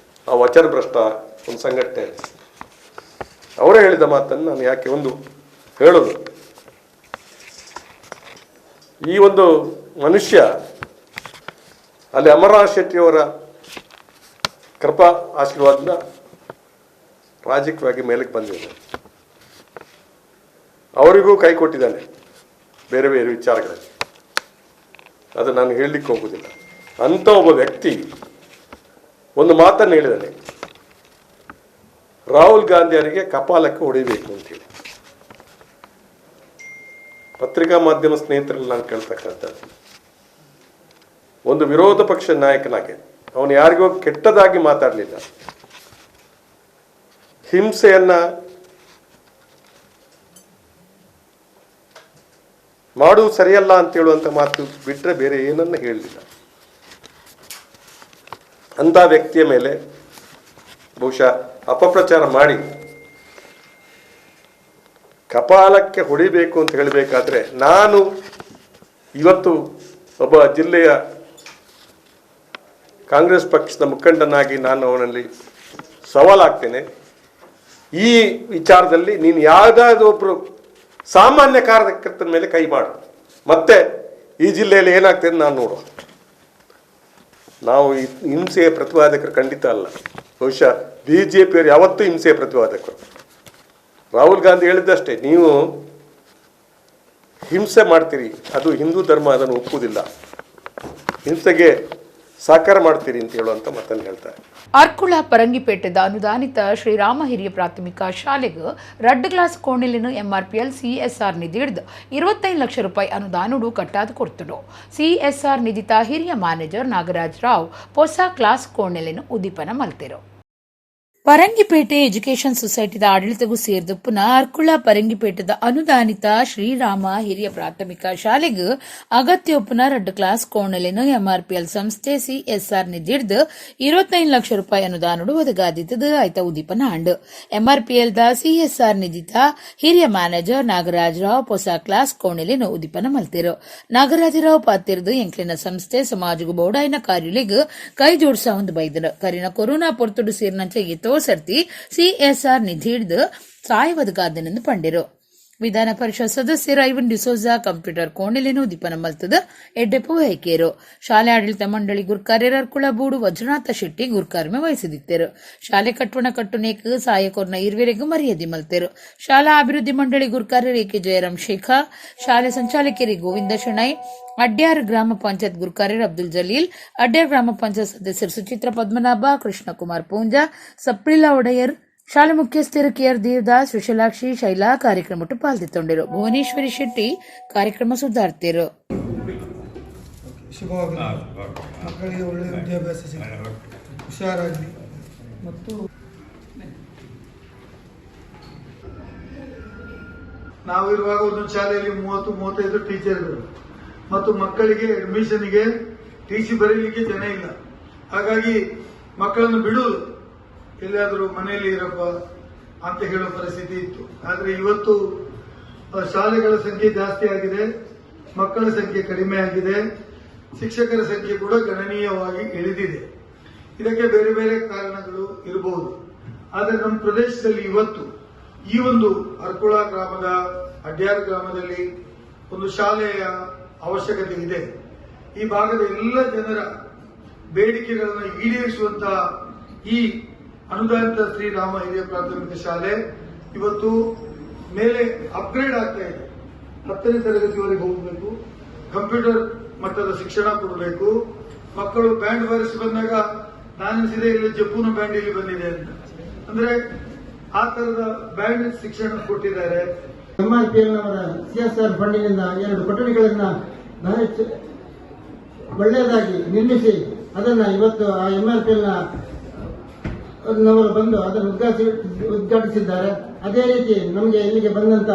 ಆ ವಚನ ಭ್ರಷ್ಟ ಒಂದು ಸಂಘಟನೆಯಲ್ಲಿ ಅವರೇ ಹೇಳಿದ ಮಾತನ್ನು ನಾನು ಯಾಕೆ ಒಂದು ಹೇಳೋದು? ಈ ಒಂದು ಮನುಷ್ಯ ಅಲ್ಲಿ ಅಮರನಾಥ್ ಶೆಟ್ಟಿಯವರ ಕೃಪಾ ಆಶೀರ್ವಾದದಿಂದ ರಾಜಕೀಯವಾಗಿ ಮೇಲಕ್ಕೆ ಬಂದಿದೆ. ಅವರಿಗೂ ಕೈ ಕೊಟ್ಟಿದ್ದಾನೆ ಬೇರೆ ಬೇರೆ ವಿಚಾರಗಳಲ್ಲಿ. ಅದು ನಾನು ಹೇಳಲಿಕ್ಕೆ ಹೋಗುದಿಲ್ಲ. ಅಂಥ ಒಬ್ಬ ವ್ಯಕ್ತಿ ಒಂದು ಮಾತನ್ನು ಹೇಳಿದ್ದಾನೆ, ರಾಹುಲ್ ಗಾಂಧಿ ಅವರಿಗೆ ಕಪಾಲಕ್ಕೆ ಹೊಡಿಬೇಕು ಅಂತೇಳಿ. ಪತ್ರಿಕಾ ಮಾಧ್ಯಮ ಸ್ನೇಹಿತರಲ್ಲಿ ನಾನು ಕೇಳ್ತಕ್ಕಂಥದ್ದು, ಒಂದು ವಿರೋಧ ಪಕ್ಷ ನಾಯಕನಾಗಿ ಅವನು ಯಾರಿಗೋ ಕೆಟ್ಟದಾಗಿ ಮಾತಾಡಲಿಲ್ಲ, ಹಿಂಸೆಯನ್ನ ಮಾಡುವುದು ಸರಿಯಲ್ಲ ಅಂತ ಹೇಳುವಂಥ ಮಾತು ಬಿಟ್ಟರೆ ಬೇರೆ ಏನನ್ನ ಹೇಳಲಿಲ್ಲ. ಅಂಥ ವ್ಯಕ್ತಿಯ ಮೇಲೆ ಬಹುಶಃ ಅಪಪ್ರಚಾರ ಮಾಡಿ ಕಪಾಲಕ್ಕೆ ಹೊಡಿಬೇಕು ಅಂತ ಹೇಳಬೇಕಾದ್ರೆ, ನಾನು ಇವತ್ತು ಒಬ್ಬ ಜಿಲ್ಲೆಯ ಕಾಂಗ್ರೆಸ್ ಪಕ್ಷದ ಮುಖಂಡನಾಗಿ ನಾನು ಅವನಲ್ಲಿ ಸವಾಲಾಗ್ತೇನೆ. ಈ ವಿಚಾರದಲ್ಲಿ ನೀನು ಯಾವುದಾದ್ರೂ ಒಬ್ಬರು ಸಾಮಾನ್ಯ ಕಾರ್ಯಕರ್ತನ ಮೇಲೆ ಕೈ ಮಾಡು, ಮತ್ತೆ ಈ ಜಿಲ್ಲೆಯಲ್ಲಿ ಏನಾಗ್ತದೆ ನಾನು ನೋಡುವ. ನಾವು ಹಿಂಸೆಯ ಪ್ರತಿವಾದಕರು ಖಂಡಿತ ಅಲ್ಲ. ಬಹುಶಃ BJಪಿಯವರು ಯಾವತ್ತೂ ಹಿಂಸೆಯ ಪ್ರತಿವಾದಕರು. ರಾಹುಲ್ ಗಾಂಧಿ ಹೇಳಿದ್ದಷ್ಟೇ, ನೀವು ಹಿಂಸೆ ಮಾಡ್ತೀರಿ, ಅದು ಹಿಂದೂ ಧರ್ಮ ಅದನ್ನು ಒಪ್ಪುವುದಿಲ್ಲ, ಹಿಂಸೆಗೆ ಸಾಕಾರ ಮಾಡ್ತೀರಿ ಅಂತ ಹೇಳುವಂಥ ಮಾತನ್ನು ಹೇಳ್ತಾರೆ. ಅರ್ಕುಳ ಪರಂಗಿಪೇಟೆದ ಅನುದಾನಿತ ಶ್ರೀರಾಮ ಹಿರಿಯ ಪ್ರಾಥಮಿಕ ಶಾಲೆಗೆ 2 ಕ್ಲಾಸ್ ಕೋಣಿಲಿನ ಎಂಆರ್ಪಿಎಲ್ ಸಿಎಸ್ಆರ್ ನಿಧಿ ಹಿಡಿದು 25 ಲಕ್ಷ ರೂಪಾಯಿ ಅನುದಾನಡು ಕಟ್ಟಾದ ಕೊಡ್ತಡು. ಸಿಎಸ್ಆರ್ ನಿಧಿತ ಹಿರಿಯ ಮ್ಯಾನೇಜರ್ ನಾಗರಾಜ್ ರಾವ್ ಹೊಸ ಕ್ಲಾಸ್ ಕೋಣೆಲಿನ ಉದ್ದೀಪನ ಮಲ್ತಿರು. ಪರಂಗಿಪೇಟೆ ಎಜುಕೇಷನ್ ಸೊಸೈಟಿದ ಆಡಳಿತಗೂ ಸೇರಿದ ಪುನಃ ಅರ್ಕುಳ ಪರಂಗಿಪೇಟೆದ ಅನುದಾನಿತ ಶ್ರೀರಾಮ ಹಿರಿಯ ಪ್ರಾಥಮಿಕ ಶಾಲೆಗೆ ಅಗತ್ಯ ಪುನಃ 2 ಕ್ಲಾಸ್ ಕೋಣೆಲಿನ ಎಂಆರ್ಪಿಎಲ್ ಸಂಸ್ಥೆ ಸಿಎಸ್ಆರ್ ನಿಧಿ ಹಿಡಿದು 25 ಲಕ್ಷ ರೂಪಾಯಿ ಅನುದಾನಡು ಒದಗಾದಿತ್ತದು ಆಯ್ತ ಉದ್ದೀಪನ ಆಂಡು. ಎಂಆರ್ಪಿಎಲ್ the CSR ನಿಧಿತ ಹಿರಿಯ ಮ್ಯಾನೇಜರ್ ನಾಗರಾಜ್ ರಾವ್ ಹೊಸ ಕ್ಲಾಸ್ ಕೋಣೆಲಿನ ಉದ್ದೀಪನ ಮಲ್ತಿರು. ನಾಗರಾಜರಾವ್ ಪಾತಿರ್ದು ಎಂಕ್ಲಿನ ಸಂಸ್ಥೆ ಸಮಾಜಗೂ ಬೋಡಾಯಿನ ಕಾರ್ಯಲಿಗ್ ಕೈ ಜೋಡಿಸ ಒಂದು ಬೈದರು. ಕರಿನ ಕೊರೋನಾ ಪೊರ್ತುಡು ಸೇರಿನಂಚೆ ಎತ್ತೋ ಸರ್ತಿ ಸಿಎಸ್ಆರ್ ನಿಧಿ ಹಿಡಿದು ಸಾಯವದಗಾದನೆಂದು ಪಂಡಿರು. ವಿಧಾನ ಪರಿಷತ್ ಸದಸ್ಯರು ಐವನ್ ಡಿಸೋಜಾ ಕಂಪ್ಯೂಟರ್ ಕೋಣೆಲೇನು ಉದ್ದೀಪನ ಮಲ್ತದ ಎಡ್ಡೆಪ್ಪು ವಹಿಕೇರು. ಶಾಲೆ ಆಡಳಿತ ಮಂಡಳಿ ಗುರ್ಕಾರ್ಯರ ಅರ್ಕುಳ ಬೂಡು ವಜ್ರನಾಥ ಶೆಟ್ಟಿ ಗುರ್ಕಾರ್ಮೆ ವಹಿಸಿದಿತ್ತರು. ಶಾಲೆ ಕಟ್ಟುಣ ಕಟ್ಟುನೇಕ್ ಸಹಾಯಕೋರ್ನ ಇರ್ವೆರೆಗೂ ಮರ್ಯಾದೆ ಮಲ್ತೆರು. ಶಾಲಾ ಅಭಿವೃದ್ಧಿ ಮಂಡಳಿ ಗುರ್ಕಾರ್ಯರು ಎ ಕೆ ಜಯರಾಮ್ ಶೇಖಾ, ಶಾಲೆ ಸಂಚಾಲಕರಿ ಗೋವಿಂದ ಶೆಣೈ, ಅಡ್ಯಾರ್ ಗ್ರಾಮ ಪಂಚಾಯತ್ ಗುರ್ಕಾರ್ಯರು ಅಬ್ದುಲ್ ಜಲೀಲ್, ಅಡ್ಯಾರ್ ಗ್ರಾಮ ಪಂಚಾಯತ್ ಸದಸ್ಯರು ಸುಚಿತ್ರ ಪದ್ಮನಾಭ, ಕೃಷ್ಣಕುಮಾರ್ ಪೂಂಜಾ, ಸಪ್ರಿಲಾ ಒಡೆಯರ್, ಶಾಲೆ ಮುಖ್ಯಸ್ಥರು ಕೆಆರ್ ದೇವದಾಸ್, ವಿಶಾಲಾಕ್ಷಿ, ಶೈಲಾ ಕಾರ್ಯಕ್ರಮಟ್ಟು ಪಾಲ್ದಿತ್ತೊಂಡಿರು. ಭುವನೇಶ್ವರಿ ಶೆಟ್ಟಿ ಕಾರ್ಯಕ್ರಮ ಸುಧಾರ್ತಿರು. ಶುಭವಾಗಲಿ, ಮಕ್ಕಳಿಗೆ ಒಳ್ಳೆಯ ವಿದ್ಯಾಭ್ಯಾಸ ಸಿಗಲಿ, ಹುಷಾರಾಗಲಿ. ಮತ್ತು ನಾವು ಇರುವಾಗ ಒಂದೊಂದು ಶಾಲೆಯಲ್ಲಿ 30-35 ಟೀಚರ್ಗಳು ಮತ್ತು ಮಕ್ಕಳಿಗೆ ಅಡ್ಮಿಷನ್ಗೆ ಟಿ ಸಿ ಬರೀಲಿಕ್ಕೆ ಜನ ಇಲ್ಲ. ಹಾಗಾಗಿ ಮಕ್ಕಳನ್ನು ಬಿಡುವುದು ಎಲ್ಲಿಯಾದರೂ ಮನೆಯಲ್ಲಿ ಇರಪ್ಪ ಅಂತ ಹೇಳುವ ಪರಿಸ್ಥಿತಿ ಇತ್ತು. ಆದರೆ ಇವತ್ತು ಶಾಲೆಗಳ ಸಂಖ್ಯೆ ಜಾಸ್ತಿ ಆಗಿದೆ, ಮಕ್ಕಳ ಸಂಖ್ಯೆ ಕಡಿಮೆ ಆಗಿದೆ, ಶಿಕ್ಷಕರ ಸಂಖ್ಯೆ ಕೂಡ ಗಣನೀಯವಾಗಿ ಇಳಿದಿದೆ. ಇದಕ್ಕೆ ಬೇರೆ ಬೇರೆ ಕಾರಣಗಳು ಇರಬಹುದು. ಆದರೆ ನಮ್ಮ ಪ್ರದೇಶದಲ್ಲಿ ಇವತ್ತು ಈ ಒಂದು ಅರ್ಕುಳ ಗ್ರಾಮದ ಅಡ್ಯಾರ್ ಗ್ರಾಮದಲ್ಲಿ ಒಂದು ಶಾಲೆಯ ಅವಶ್ಯಕತೆ ಇದೆ. ಈ ಭಾಗದ ಎಲ್ಲ ಜನರ ಬೇಡಿಕೆಗಳನ್ನು ಈಡೇರಿಸುವಂತಹ ಈ ಅನುದಾನಿತ ಶ್ರೀರಾಮ ಹಿರಿಯ ಪ್ರಾಥಮಿಕ ಶಾಲೆ ಇವತ್ತು ಮೇಲೆ ಅಪ್ಗ್ರೇಡ್ ಆಗ್ತಾ ಇದೆ. 10ನೇ ತರಗತಿವರೆಗೆ ಹೋಗಬೇಕು, ಕಂಪ್ಯೂಟರ್ ಮಟ್ಟದ ಶಿಕ್ಷಣ ಕೊಡಬೇಕು. ಮಕ್ಕಳು ಬ್ಯಾಂಡ್ ಬಾರಿಸಿ ಬಂದಾಗ ನಾನೆನಿಸಿದೆ ಇಲ್ಲಿ ಜಪ್ಪುನ ಬ್ಯಾಂಡ್ ಇಲ್ಲಿ ಬಂದಿದೆ ಅಂತ. ಅಂದ್ರೆ ಆ ತರದ ಬ್ಯಾಂಡ್ ಶಿಕ್ಷಣ ಕೊಟ್ಟಿದ್ದಾರೆ. ಎಂಆರ್ಪಿಎಲ್ ನವರ ಸಿಎಸ್ಆರ್ ಫಂಡಿನಿಂದ 2 ಕೊಠಡಿಗಳನ್ನು ಬಹಳ ಒಳ್ಳೆಯದಾಗಿ ನಿರ್ಮಿಸಿ ಅದನ್ನು ಇವತ್ತು ಆ ಎಂಆರ್ಪಿಎಲ್ ನವರು ಬಂದು ಅದನ್ನು ಉದ್ಘಾಟಿಸಿದ್ದಾರೆ. ಅದೇ ರೀತಿ ನಮಗೆ ಇಲ್ಲಿಗೆ ಬಂದಂತ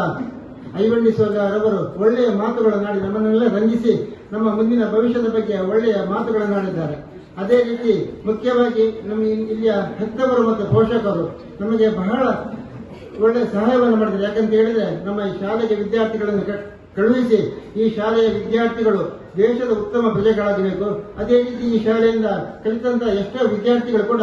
ಐವನ್ ಡಿಸೋಜರವರು ಒಳ್ಳೆಯ ಮಾತುಗಳನ್ನಾಡಿ ನಮ್ಮನ್ನೆಲ್ಲ ರಂಜಿಸಿ ನಮ್ಮ ಮುಂದಿನ ಭವಿಷ್ಯದ ಬಗ್ಗೆ ಒಳ್ಳೆಯ ಮಾತುಗಳನ್ನಾಡಿದ್ದಾರೆ. ಅದೇ ರೀತಿ ಮುಖ್ಯವಾಗಿ ನಮ್ಮ ಇಲ್ಲಿಯ ಹೆತ್ತವರು ಮತ್ತು ಪೋಷಕರು ನಮಗೆ ಬಹಳ ಒಳ್ಳೆಯ ಸಹಾಯವನ್ನು ಮಾಡಿದ್ದಾರೆ. ಯಾಕಂತ ಹೇಳಿದ್ರೆ ನಮ್ಮ ಈ ಶಾಲೆಗೆ ವಿದ್ಯಾರ್ಥಿಗಳನ್ನು ಕಳುಹಿಸಿ ಈ ಶಾಲೆಯ ವಿದ್ಯಾರ್ಥಿಗಳು ದೇಶದ ಉತ್ತಮ ಪ್ರಜೆಗಳಾಗಬೇಕು. ಅದೇ ರೀತಿ ಈ ಶಾಲೆಯಿಂದ ಕಲಿತಂತ ಎಷ್ಟೋ ವಿದ್ಯಾರ್ಥಿಗಳು ಕೂಡ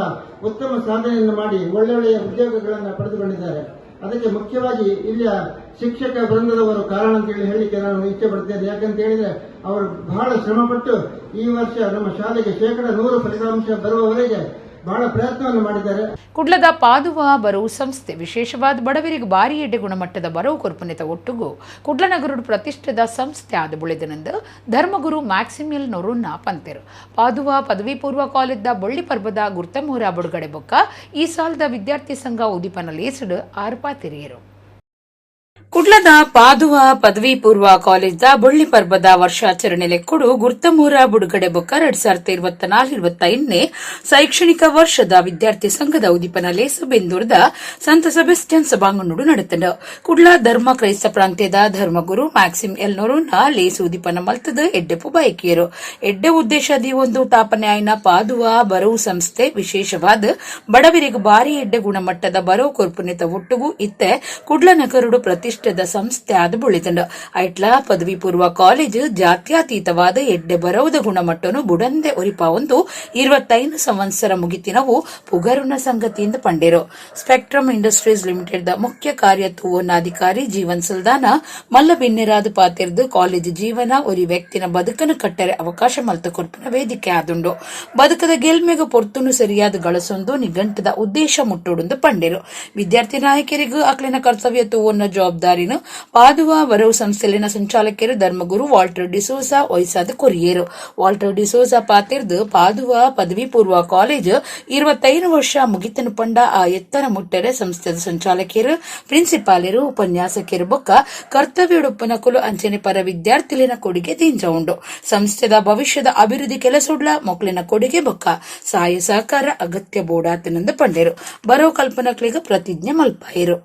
ಉತ್ತಮ ಸಾಧನೆಯನ್ನು ಮಾಡಿ ಒಳ್ಳೊಳ್ಳೆಯ ಉದ್ಯೋಗಗಳನ್ನು ಪಡೆದುಕೊಂಡಿದ್ದಾರೆ. ಅದಕ್ಕೆ ಮುಖ್ಯವಾಗಿ ಇಲ್ಲಿಯ ಶಿಕ್ಷಕ ವೃಂದದವರು ಕಾರಣ ಅಂತ ಹೇಳಿ ಹೇಳಲಿಕ್ಕೆ ನಾನು ಇಚ್ಛೆ ಪಡ್ತೇನೆ. ಯಾಕಂತ ಹೇಳಿದ್ರೆ ಅವರು ಬಹಳ ಶ್ರಮಪಟ್ಟು ಈ ವರ್ಷ ನಮ್ಮ ಶಾಲೆಗೆ 100% ಫಲಿತಾಂಶ ಬರುವವರೆಗೆ ಬಹಳ ಪ್ರಯತ್ನವನ್ನು ಮಾಡಿದ್ದಾರೆ. ಕುಡ್ಲದ ಪಾದುವ ಬರವು ಸಂಸ್ಥೆ ವಿಶೇಷವಾದ ಬಡವರಿಗೆ ಭಾರಿ ಎಡ್ಡೆ ಗುಣಮಟ್ಟದ ಬರವು ಕೊರ್ಪನೆತ ಒಟ್ಟುಗು ಕುಡ್ಲ ನಗರದ ಪ್ರತಿಷ್ಠಿತ ಸಂಸ್ಥೆ ಆದ ಬುಳೆದನೆಂದು ಧರ್ಮಗುರು ಮ್ಯಾಕ್ಸಿಮಿಯಲ್ ನೊರುನ್ನ ಪಂತೆರು. ಪಾದುವ ಪದವಿ ಪೂರ್ವ ಕಾಲೇಜ್ದ ಬೊಳ್ಳಿ ಪರ್ಬದ ಗುರ್ತಮೂರ ಬುಡುಗಡೆ ಬೊಕ್ಕ ಈ ಸಾಲದ ವಿದ್ಯಾರ್ಥಿ ಸಂಘ ಉದೀಪನ ಲೇಸಡು ಆರ್ಪಾತಿರಿಯರು. ಕುಡ್ಲದ ಪಾದುವ ಪದವಿ ಪೂರ್ವ ಕಾಲೇಜ್ದ ಬೊಳ್ಳಿ ಪರ್ಬದ ವರ್ಷಾಚರಣೆ ಲೆಕ್ಕುಡು ಗುರ್ತಮೂರ ಬುಡುಗಡೆ ಬೊಕ್ಕ 2024-25ನೇ ಶೈಕ್ಷಣಿಕ ವರ್ಷದ ವಿದ್ಯಾರ್ಥಿ ಸಂಘದ ಉದೀಪನ ಲೇಸು ಬೆಂದೂರ್ದ ಸಂತ ಸೆಬೆಸ್ಟಿಯನ್ ಸಭಾಂಗಣಡು ನಡೆತಂಡು. ಕುಡ್ಲ ಧರ್ಮ ಕ್ರೈಸ್ತ ಪ್ರಾಂತ್ಯದ ಧರ್ಮಗುರು ಮ್ಯಾಕ್ಸಿಮ್ ಎಲ್ ನೊರುನ್ನ ಲೇಸು ಉದೀಪನ ಮಲ್ತದ ಎಡ್ಡೆಪು ಬಯಕಿಯರು. ಎಡ್ಡೆ ಉದ್ದೇಶ ಒಂದು ತಾಪನೆ ಆಯ್ನ ಪಾದುವ ಬರವು ಸಂಸ್ಥೆ ವಿಶೇಷವಾದ ಬಡವರಿಗೆ ಭಾರಿ ಎಡ್ಡೆ ಗುಣಮಟ್ಟದ ಬರವು ಕೊರ್ಪುನೆತ ಒಟ್ಟುಗು ಇತ್ತೆ ಕುಡ್ಲ ನಗರುಡು ಪ್ರತಿಷ್ಠಿತ ಸಂಸ್ಥೆ ಆದ ಬುಳಿತಂಡು. ಐಟ್ಲಾ ಪದವಿ ಪೂರ್ವ ಕಾಲೇಜು ಜಾತ್ಯತೀತವಾದ ಎಡ್ಡೆ ಬರವುದ ಗುಣಮಟ್ಟನು ಬುಡಂದೆ ಒರಿಪಾವೊಂದು 25 ಸಂವತ್ಸರ ಮುಗಿತಿನವು ಪುಗರುನ ಸಂಗತಿಯಿಂದ ಪಂಡೇರು. Spectrum industries limited the ಮುಖ್ಯ ಕಾರ್ಯತೂವನ್ನಾಧಿಕಾರಿ ಜೀವನ್ ಸಲ್ದಾನ ಮಲ್ಲ ಬಿನ್ನೆರಾದ ಪಾತಿರ್ದು ಕಾಲೇಜು ಜೀವನ ಒರಿ ವ್ಯಕ್ತಿನ ಬದುಕನ್ನು ಕಟ್ಟರೆ ಅವಕಾಶ ಮಲ್ತ ಕೊರ್ಪಿನ ವೇದಿಕೆ ಆದುಂಡು. ಬದುಕದ ಗೆಲ್ಮೆಗ ಪೊರ್ತುನು ಸರಿಯಾದ ಗಳಸೊಂದು ನಿಘಂಟದ ಉದ್ದೇಶ ಮುಟ್ಟುಡುಂದು ಪಂಡೇರು. ವಿದ್ಯಾರ್ಥಿ ನಾಯಕರಿಗೂ ಅಕ್ಲಿನ ಕರ್ತವ್ಯ ತೂವನ್ನ ಜವಾಬ್ದಾರಿನ ಪಾದುವ ಬರವು ಸಂಸ್ಥೆಲಿನ ಸಂಚಾಲಕರು ಧರ್ಮಗುರು ವಾಲ್ಟರ್ ಡಿಸೋಜಾ ವಯಸ್ಸಾದ ಕೊರಿಯೇರು. ವಾಲ್ಟರ್ ಡಿಸೋಜಾ ಪಾತಿರ್ದು ಪಾದುವ ಪದವಿ ಪೂರ್ವ ಕಾಲೇಜ್ 25 ವರ್ಷ ಮುಗಿತನು ಪಂಡ ಆ ಎತ್ತರ ಮುಟ್ಟರೆ ಸಂಸ್ಥೆದ ಸಂಚಾಲಕರು, ಪ್ರಿನ್ಸಿಪಾಲರು, ಉಪನ್ಯಾಸಕರು ಬೊಕ್ಕ ಕರ್ತವ್ಯಡುಪ್ಪನಕುಲು ಅಂಚನೆ ಪರ ವಿದ್ಯಾರ್ಥಿಲಿನ ಕೊಡುಗೆ ದಿಂಜ ಉಂಡು. ಸಂಸ್ಥೆದ ಭವಿಷ್ಯದ ಅಭಿವೃದ್ಧಿ ಕೆಲಸುಡ್ಲ ಮೊಕ್ಲಿನ ಕೊಡುಗೆ ಬೊಕ್ಕ ಸಹಾಯ ಸಹಕಾರ ಅಗತ್ಯ ಬೋಡಾತನೆಂದು ಪಂಡೇರು. ಬರೋ ಕಲ್ಪನಕ್ಲಿಗ ಪ್ರತಿಜ್ಞೆ ಮಲ್ಪಾಯಿರು.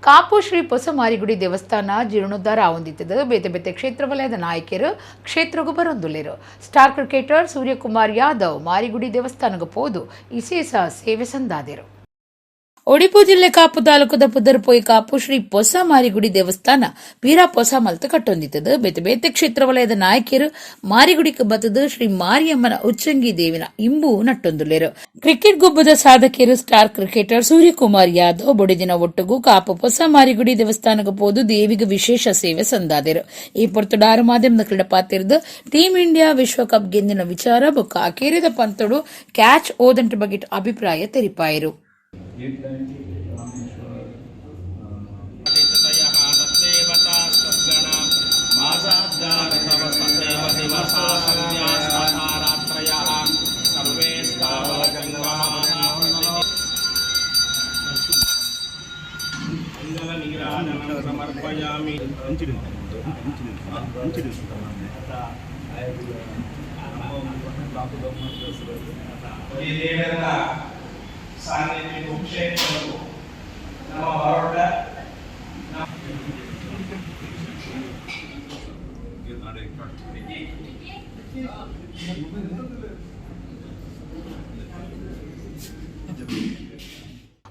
ಕಾಪು ಶ್ರೀ ಪೊಸಮಾರಿಗುಡಿ ದೇವಸ್ಥಾನ ಜೀರ್ಣೋದ್ಧಾರ ಆವೊಂದಿತ್ತದ. ಬೇತೆ ಬೇತೆ ಕ್ಷೇತ್ರ ವಲಯದ ನಾಯಕರು ಕ್ಷೇತ್ರಗೂ ಬರೊಂದುಲ್ಲೆರು. ಸ್ಟಾರ್ ಕ್ರಿಕೆಟರ್ ಸೂರ್ಯಕುಮಾರ್ ಯಾದವ್ ಮಾರಿಗುಡಿ ದೇವಸ್ಥಾನಕ್ಕೆ ಪೋದು ವಿಶೇಷ ಸೇವೆ ಸಂದಾದರು. ಒಡಿಪು ಜಿಲ್ಲೆ ಕಾಪು ತಾಲೂಕುದ ಪುದರ್ಪೋಯಿ ಕಾಪು ಶ್ರೀ ಪೊಸ ಮಾರಿಗುಡಿ ದೇವಸ್ಥಾನ ವೀರ ಪೊಸ ಮಲ್ತ ಕಟ್ಟೊಂದಿತ್ತದ. ಬೇತೆ ಬೇತೆ ಕ್ಷೇತ್ರ ವಲಯದ ನಾಯಕಿಯರು ಮಾರಿಗುಡಿಗೆ ಬತ್ತದ ಶ್ರೀ ಮಾರಿಯಮ್ಮನ ಉಚ್ಚಂಗಿ ದೇವಿನ ಇಂಬು ನಟ್ಟೊಂದುಲ್ಲೆರು. ಕ್ರಿಕೆಟ್ ಗುಬ್ಬದ ಸಾಧಕಿಯರು ಸ್ಟಾರ್ ಕ್ರಿಕೆಟರ್ ಸೂರ್ಯಕುಮಾರ್ ಯಾದವ್ ಬೊಡಿದಿನ ಒಟ್ಟುಗು ಕಾಪು ಪೊಸ ಮಾರಿಗುಡಿ ದೇವಸ್ಥಾನಕ್ಕೆ ಪೋದು ದೇವಿಗೆ ವಿಶೇಷ ಸೇವೆ ಸಂದಾದರು. ಈ ಪೊರ್ತುಡಾರು ಮಾಧ್ಯಮದ ಪಾತಿರ್ದು ಟೀಂ ಇಂಡಿಯಾ ವಿಶ್ವಕಪ್ ಗೆಂದಿನ ವಿಚಾರ ಬೊಕ್ಕ ಅಕೇರಿದ ಪಂತಡು ಕ್ಯಾಚ್ ಓದಂಟ ಬಗೆಟ್ ಅಭಿಪ್ರಾಯ ತೆರಿಪಾಯರು.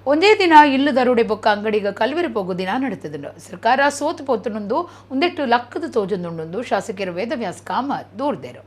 ಒಂದೇ ದಿನ ಇಲ್ಲು ದರೋಡೆ ಬೊಕ್ಕ ಅಂಗಡಿಗ ಕಲ್ವೆರು ಪೋಗು ದಿನ ನಡೆತದುಂಡು. ಸರ್ಕಾರ ಸೋತು ಪೋತುನೊಂದು ಒಂದೆಟ್ಟು ಲಕ್ಕದ ತೋಜೊಂದುಂಡು ಶಾಸಕರು ವೇದವ್ಯಾಸ್ ಕಾಮತ್ ದೂರ್ದೆರು.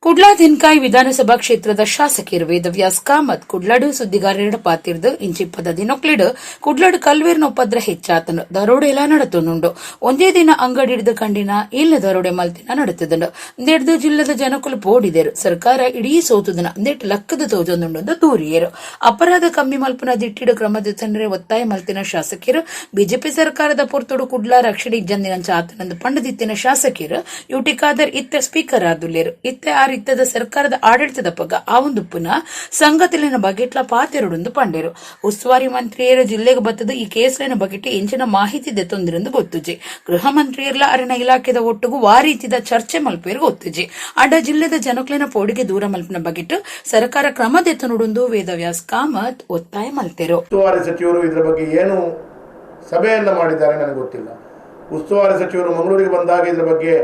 ಕುಡ್ಲಾ ದಿನ್ಕಾಯ್ ವಿಧಾನಸಭಾ ಕ್ಷೇತ್ರದ ಶಾಸಕರು ವೇದವ್ಯಾಸ್ ಕಾಮತ್ ಕುಡ್ಲಾಡು ಸುದ್ದಿಗಾರರ ಪಾತಿರ್ದು ಇಂಚಿಪ್ಪದ ದಿನೊಕ್ಲಿಡು ಕುಡ್ಲಾಡು ಕಲ್ವೇರ್ನ ಉಪದ್ರ ಹೆಚ್ಚಾತನು. ದರೋಡೆ ಎಲ್ಲ ನಡತುಂಡು. ಒಂದೇ ದಿನ ಅಂಗಡಿ ಹಿಡಿದು ಕಂಡಿನ ಇಲ್ಲ ದರೋಡೆ ಮಲ್ತಿನ ನಡತದುಂಡು. ಒಂದೆಡ್ದು ಜಿಲ್ಲದ ಜನಕುಲು ಪೋಡಿದರು. ಸರ್ಕಾರ ಇಡೀ ಸೋತುದನ ಒಂದೆಟ್ಟು ಲಕ್ಕದ ತೋಜೊಂದುಂಡು ದೂರಿಯರು. ಅಪರಾಧ ಕಮ್ಮಿ ಮಲ್ಪನ ದಿಟ್ಟಿಡು ಕ್ರಮದ ತಂದ್ರೆ ಒತ್ತಾಯ ಮಲ್ತಿನ ಶಾಸಕರು ಬಿಜೆಪಿ ಸರ್ಕಾರದ ಪೊರ್ತುಡು ಕುಡ್ಲಾ ರಕ್ಷಣೆ ಜಂದಿನ ಆತನಂದು ಪಂಡದಿತ್ತಿನ ಶಾಸಕರು ಯುಟಿ ಖಾದರ್ ಇತ್ತೆ ಸ್ಪೀಕರ್ ಆದುಲ್ಲೇರು. ಇತ್ತೆ ಆ ಇತ್ತದ ಸರ್ಕಾರದ ಆಡಳಿತದ ಪಗ ಆ ಒಂದು ಪುನಃ ಸಂಗತಿಲಿನ ಬಗೆಟ್ಲ ಪಾತೆರಡೊಂದು ಪಂಡೇರು. ಉಸ್ತುವಾರಿ ಮಂತ್ರಿಯರ ಜಿಲ್ಲೆಗೆ ಬತ್ತದ ಈ ಕೇಸ್ಲಿನ ಬಗೆಟ್ ಎಂಚಿನ ಮಾಹಿತಿ ದೆತ್ತೊಂದಿರಂದು ಗೊತ್ತುಜಿ. ಗೃಹ ಮಂತ್ರಿಯರ್ಲ ಅರಣ್ಯ ಇಲಾಖೆದ ಒಟ್ಟುಗು ವಾರೀತಿದ ಚರ್ಚೆ ಮಲ್ಪೇರು ಗೊತ್ತುಜಿ. ಅಡ್ಡ ಜಿಲ್ಲೆದ ಜನಕ್ಲೆನ ಪೋಡಿಗೆ ದೂರ ಮಲ್ಪಿನ ಬಗೆಟ್ ಸರ್ಕಾರ ಕ್ರಮ ದೆತ್ತನುಡುಂದು ವೇದವ್ಯಾಸ್ ಕಾಮತ್ ಒತ್ತಾಯ ಮಲ್ತೆರು. ಉಸ್ತುವಾರಿ ಸಚಿವರು ಇದರ ಬಗ್ಗೆ ಏನು ಸಭೆಯನ್ನು ಮಾಡಿದ್ದಾರೆ ನನಗೆ ಗೊತ್ತಿಲ್ಲ. ಉಸ್ತುವಾರಿ ಸಚಿವರು ಮಂಗಳೂರಿಗೆ ಬಂದಾಗ ಇದರ ಬಗ್ಗೆ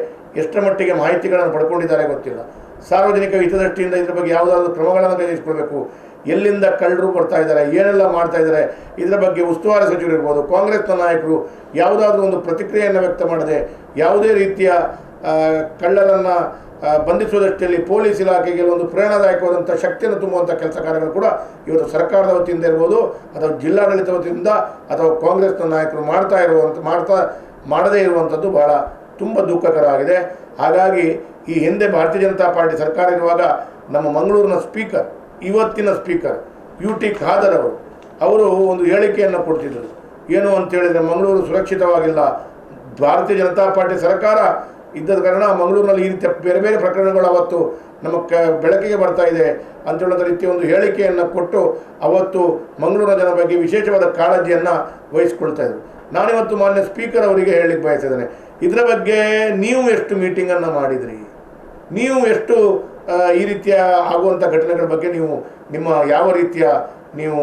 ಎಷ್ಟರ ಮಟ್ಟಿಗೆ ಮಾಹಿತಿಗಳನ್ನು ಪಡ್ಕೊಂಡಿದ್ದಾರೆ ಗೊತ್ತಿಲ್ಲ. ಸಾರ್ವಜನಿಕ ಹಿತದೃಷ್ಟಿಯಿಂದ ಇದರ ಬಗ್ಗೆ ಯಾವುದಾದ್ರೂ ಕ್ರಮಗಳನ್ನು ಕೈಗೆತ್ತಿಕೊಳ್ಬೇಕು. ಎಲ್ಲಿಂದ ಕಳ್ಳರು ಬರ್ತಾ ಇದ್ದಾರೆ, ಏನೆಲ್ಲ ಮಾಡ್ತಾ ಇದ್ದಾರೆ, ಇದರ ಬಗ್ಗೆ ಉಸ್ತುವಾರಿ ಸಚಿವರು ಇರ್ಬೋದು, ಕಾಂಗ್ರೆಸ್ನ ನಾಯಕರು ಯಾವುದಾದ್ರೂ ಒಂದು ಪ್ರತಿಕ್ರಿಯೆಯನ್ನು ವ್ಯಕ್ತ ಮಾಡದೆ ಯಾವುದೇ ರೀತಿಯ ಕಳ್ಳರನ್ನು ಬಂಧಿಸುವ ದೃಷ್ಟಿಯಲ್ಲಿ ಪೊಲೀಸ್ ಇಲಾಖೆಗೆ ಒಂದು ಪ್ರೇರಣಾದಾಯಕವಾದಂಥ ಶಕ್ತಿಯನ್ನು ತುಂಬುವಂಥ ಕೆಲಸ ಕಾರ್ಯಗಳು ಕೂಡ ಇವತ್ತು ಸರ್ಕಾರದ ವತಿಯಿಂದ ಇರ್ಬೋದು, ಅಥವಾ ಜಿಲ್ಲಾಡಳಿತ ವತಿಯಿಂದ, ಅಥವಾ ಕಾಂಗ್ರೆಸ್ನ ನಾಯಕರು ಮಾಡದೇ ಇರುವಂಥದ್ದು ಬಹಳ ತುಂಬ ದುಃಖಕರವಾಗಿದೆ. ಹಾಗಾಗಿ ಈ ಹಿಂದೆ ಭಾರತೀಯ ಜನತಾ ಪಾರ್ಟಿ ಸರ್ಕಾರ ಇರುವಾಗ ನಮ್ಮ ಮಂಗಳೂರಿನ ಸ್ಪೀಕರ್, ಇವತ್ತಿನ ಸ್ಪೀಕರ್ UT Khader ಅವರು ಒಂದು ಹೇಳಿಕೆಯನ್ನು ಕೊಡ್ತಿದ್ದರು. ಏನು ಅಂತೇಳಿದರೆ, ಮಂಗಳೂರು ಸುರಕ್ಷಿತವಾಗಿಲ್ಲ, ಭಾರತೀಯ ಜನತಾ ಪಾರ್ಟಿ ಸರ್ಕಾರ ಇದ್ದದ ಕಾರಣ ಮಂಗಳೂರಿನಲ್ಲಿ ಈ ರೀತಿಯ ಬೇರೆ ಬೇರೆ ಪ್ರಕರಣಗಳು ಅವತ್ತು ನಮ್ಮ ಬೆಳಕಿಗೆ ಬರ್ತಾ ಇದೆ ಅಂತ ಹೇಳೋದ ರೀತಿಯ ಒಂದು ಹೇಳಿಕೆಯನ್ನು ಕೊಟ್ಟು ಅವತ್ತು ಮಂಗಳೂರಿನ ಜನ ಬಗ್ಗೆ ವಿಶೇಷವಾದ ಕಾಳಜಿಯನ್ನು ವಹಿಸ್ಕೊಳ್ತಾ ಇದ್ರು. ನಾನಿವತ್ತು ಮಾನ್ಯ ಸ್ಪೀಕರ್ ಅವರಿಗೆ ಹೇಳಲಿಕ್ಕೆ ಬಯಸಿದ್ದೇನೆ, ಇದರ ಬಗ್ಗೆ ನೀವು ಎಷ್ಟು ಮೀಟಿಂಗನ್ನು ಮಾಡಿದ್ರಿ, ನೀವು ಎಷ್ಟು ಈ ರೀತಿಯ ಆಗುವಂಥ ಘಟನೆಗಳ ಬಗ್ಗೆ ನೀವು ನಿಮ್ಮ ಯಾವ ರೀತಿಯ ನೀವು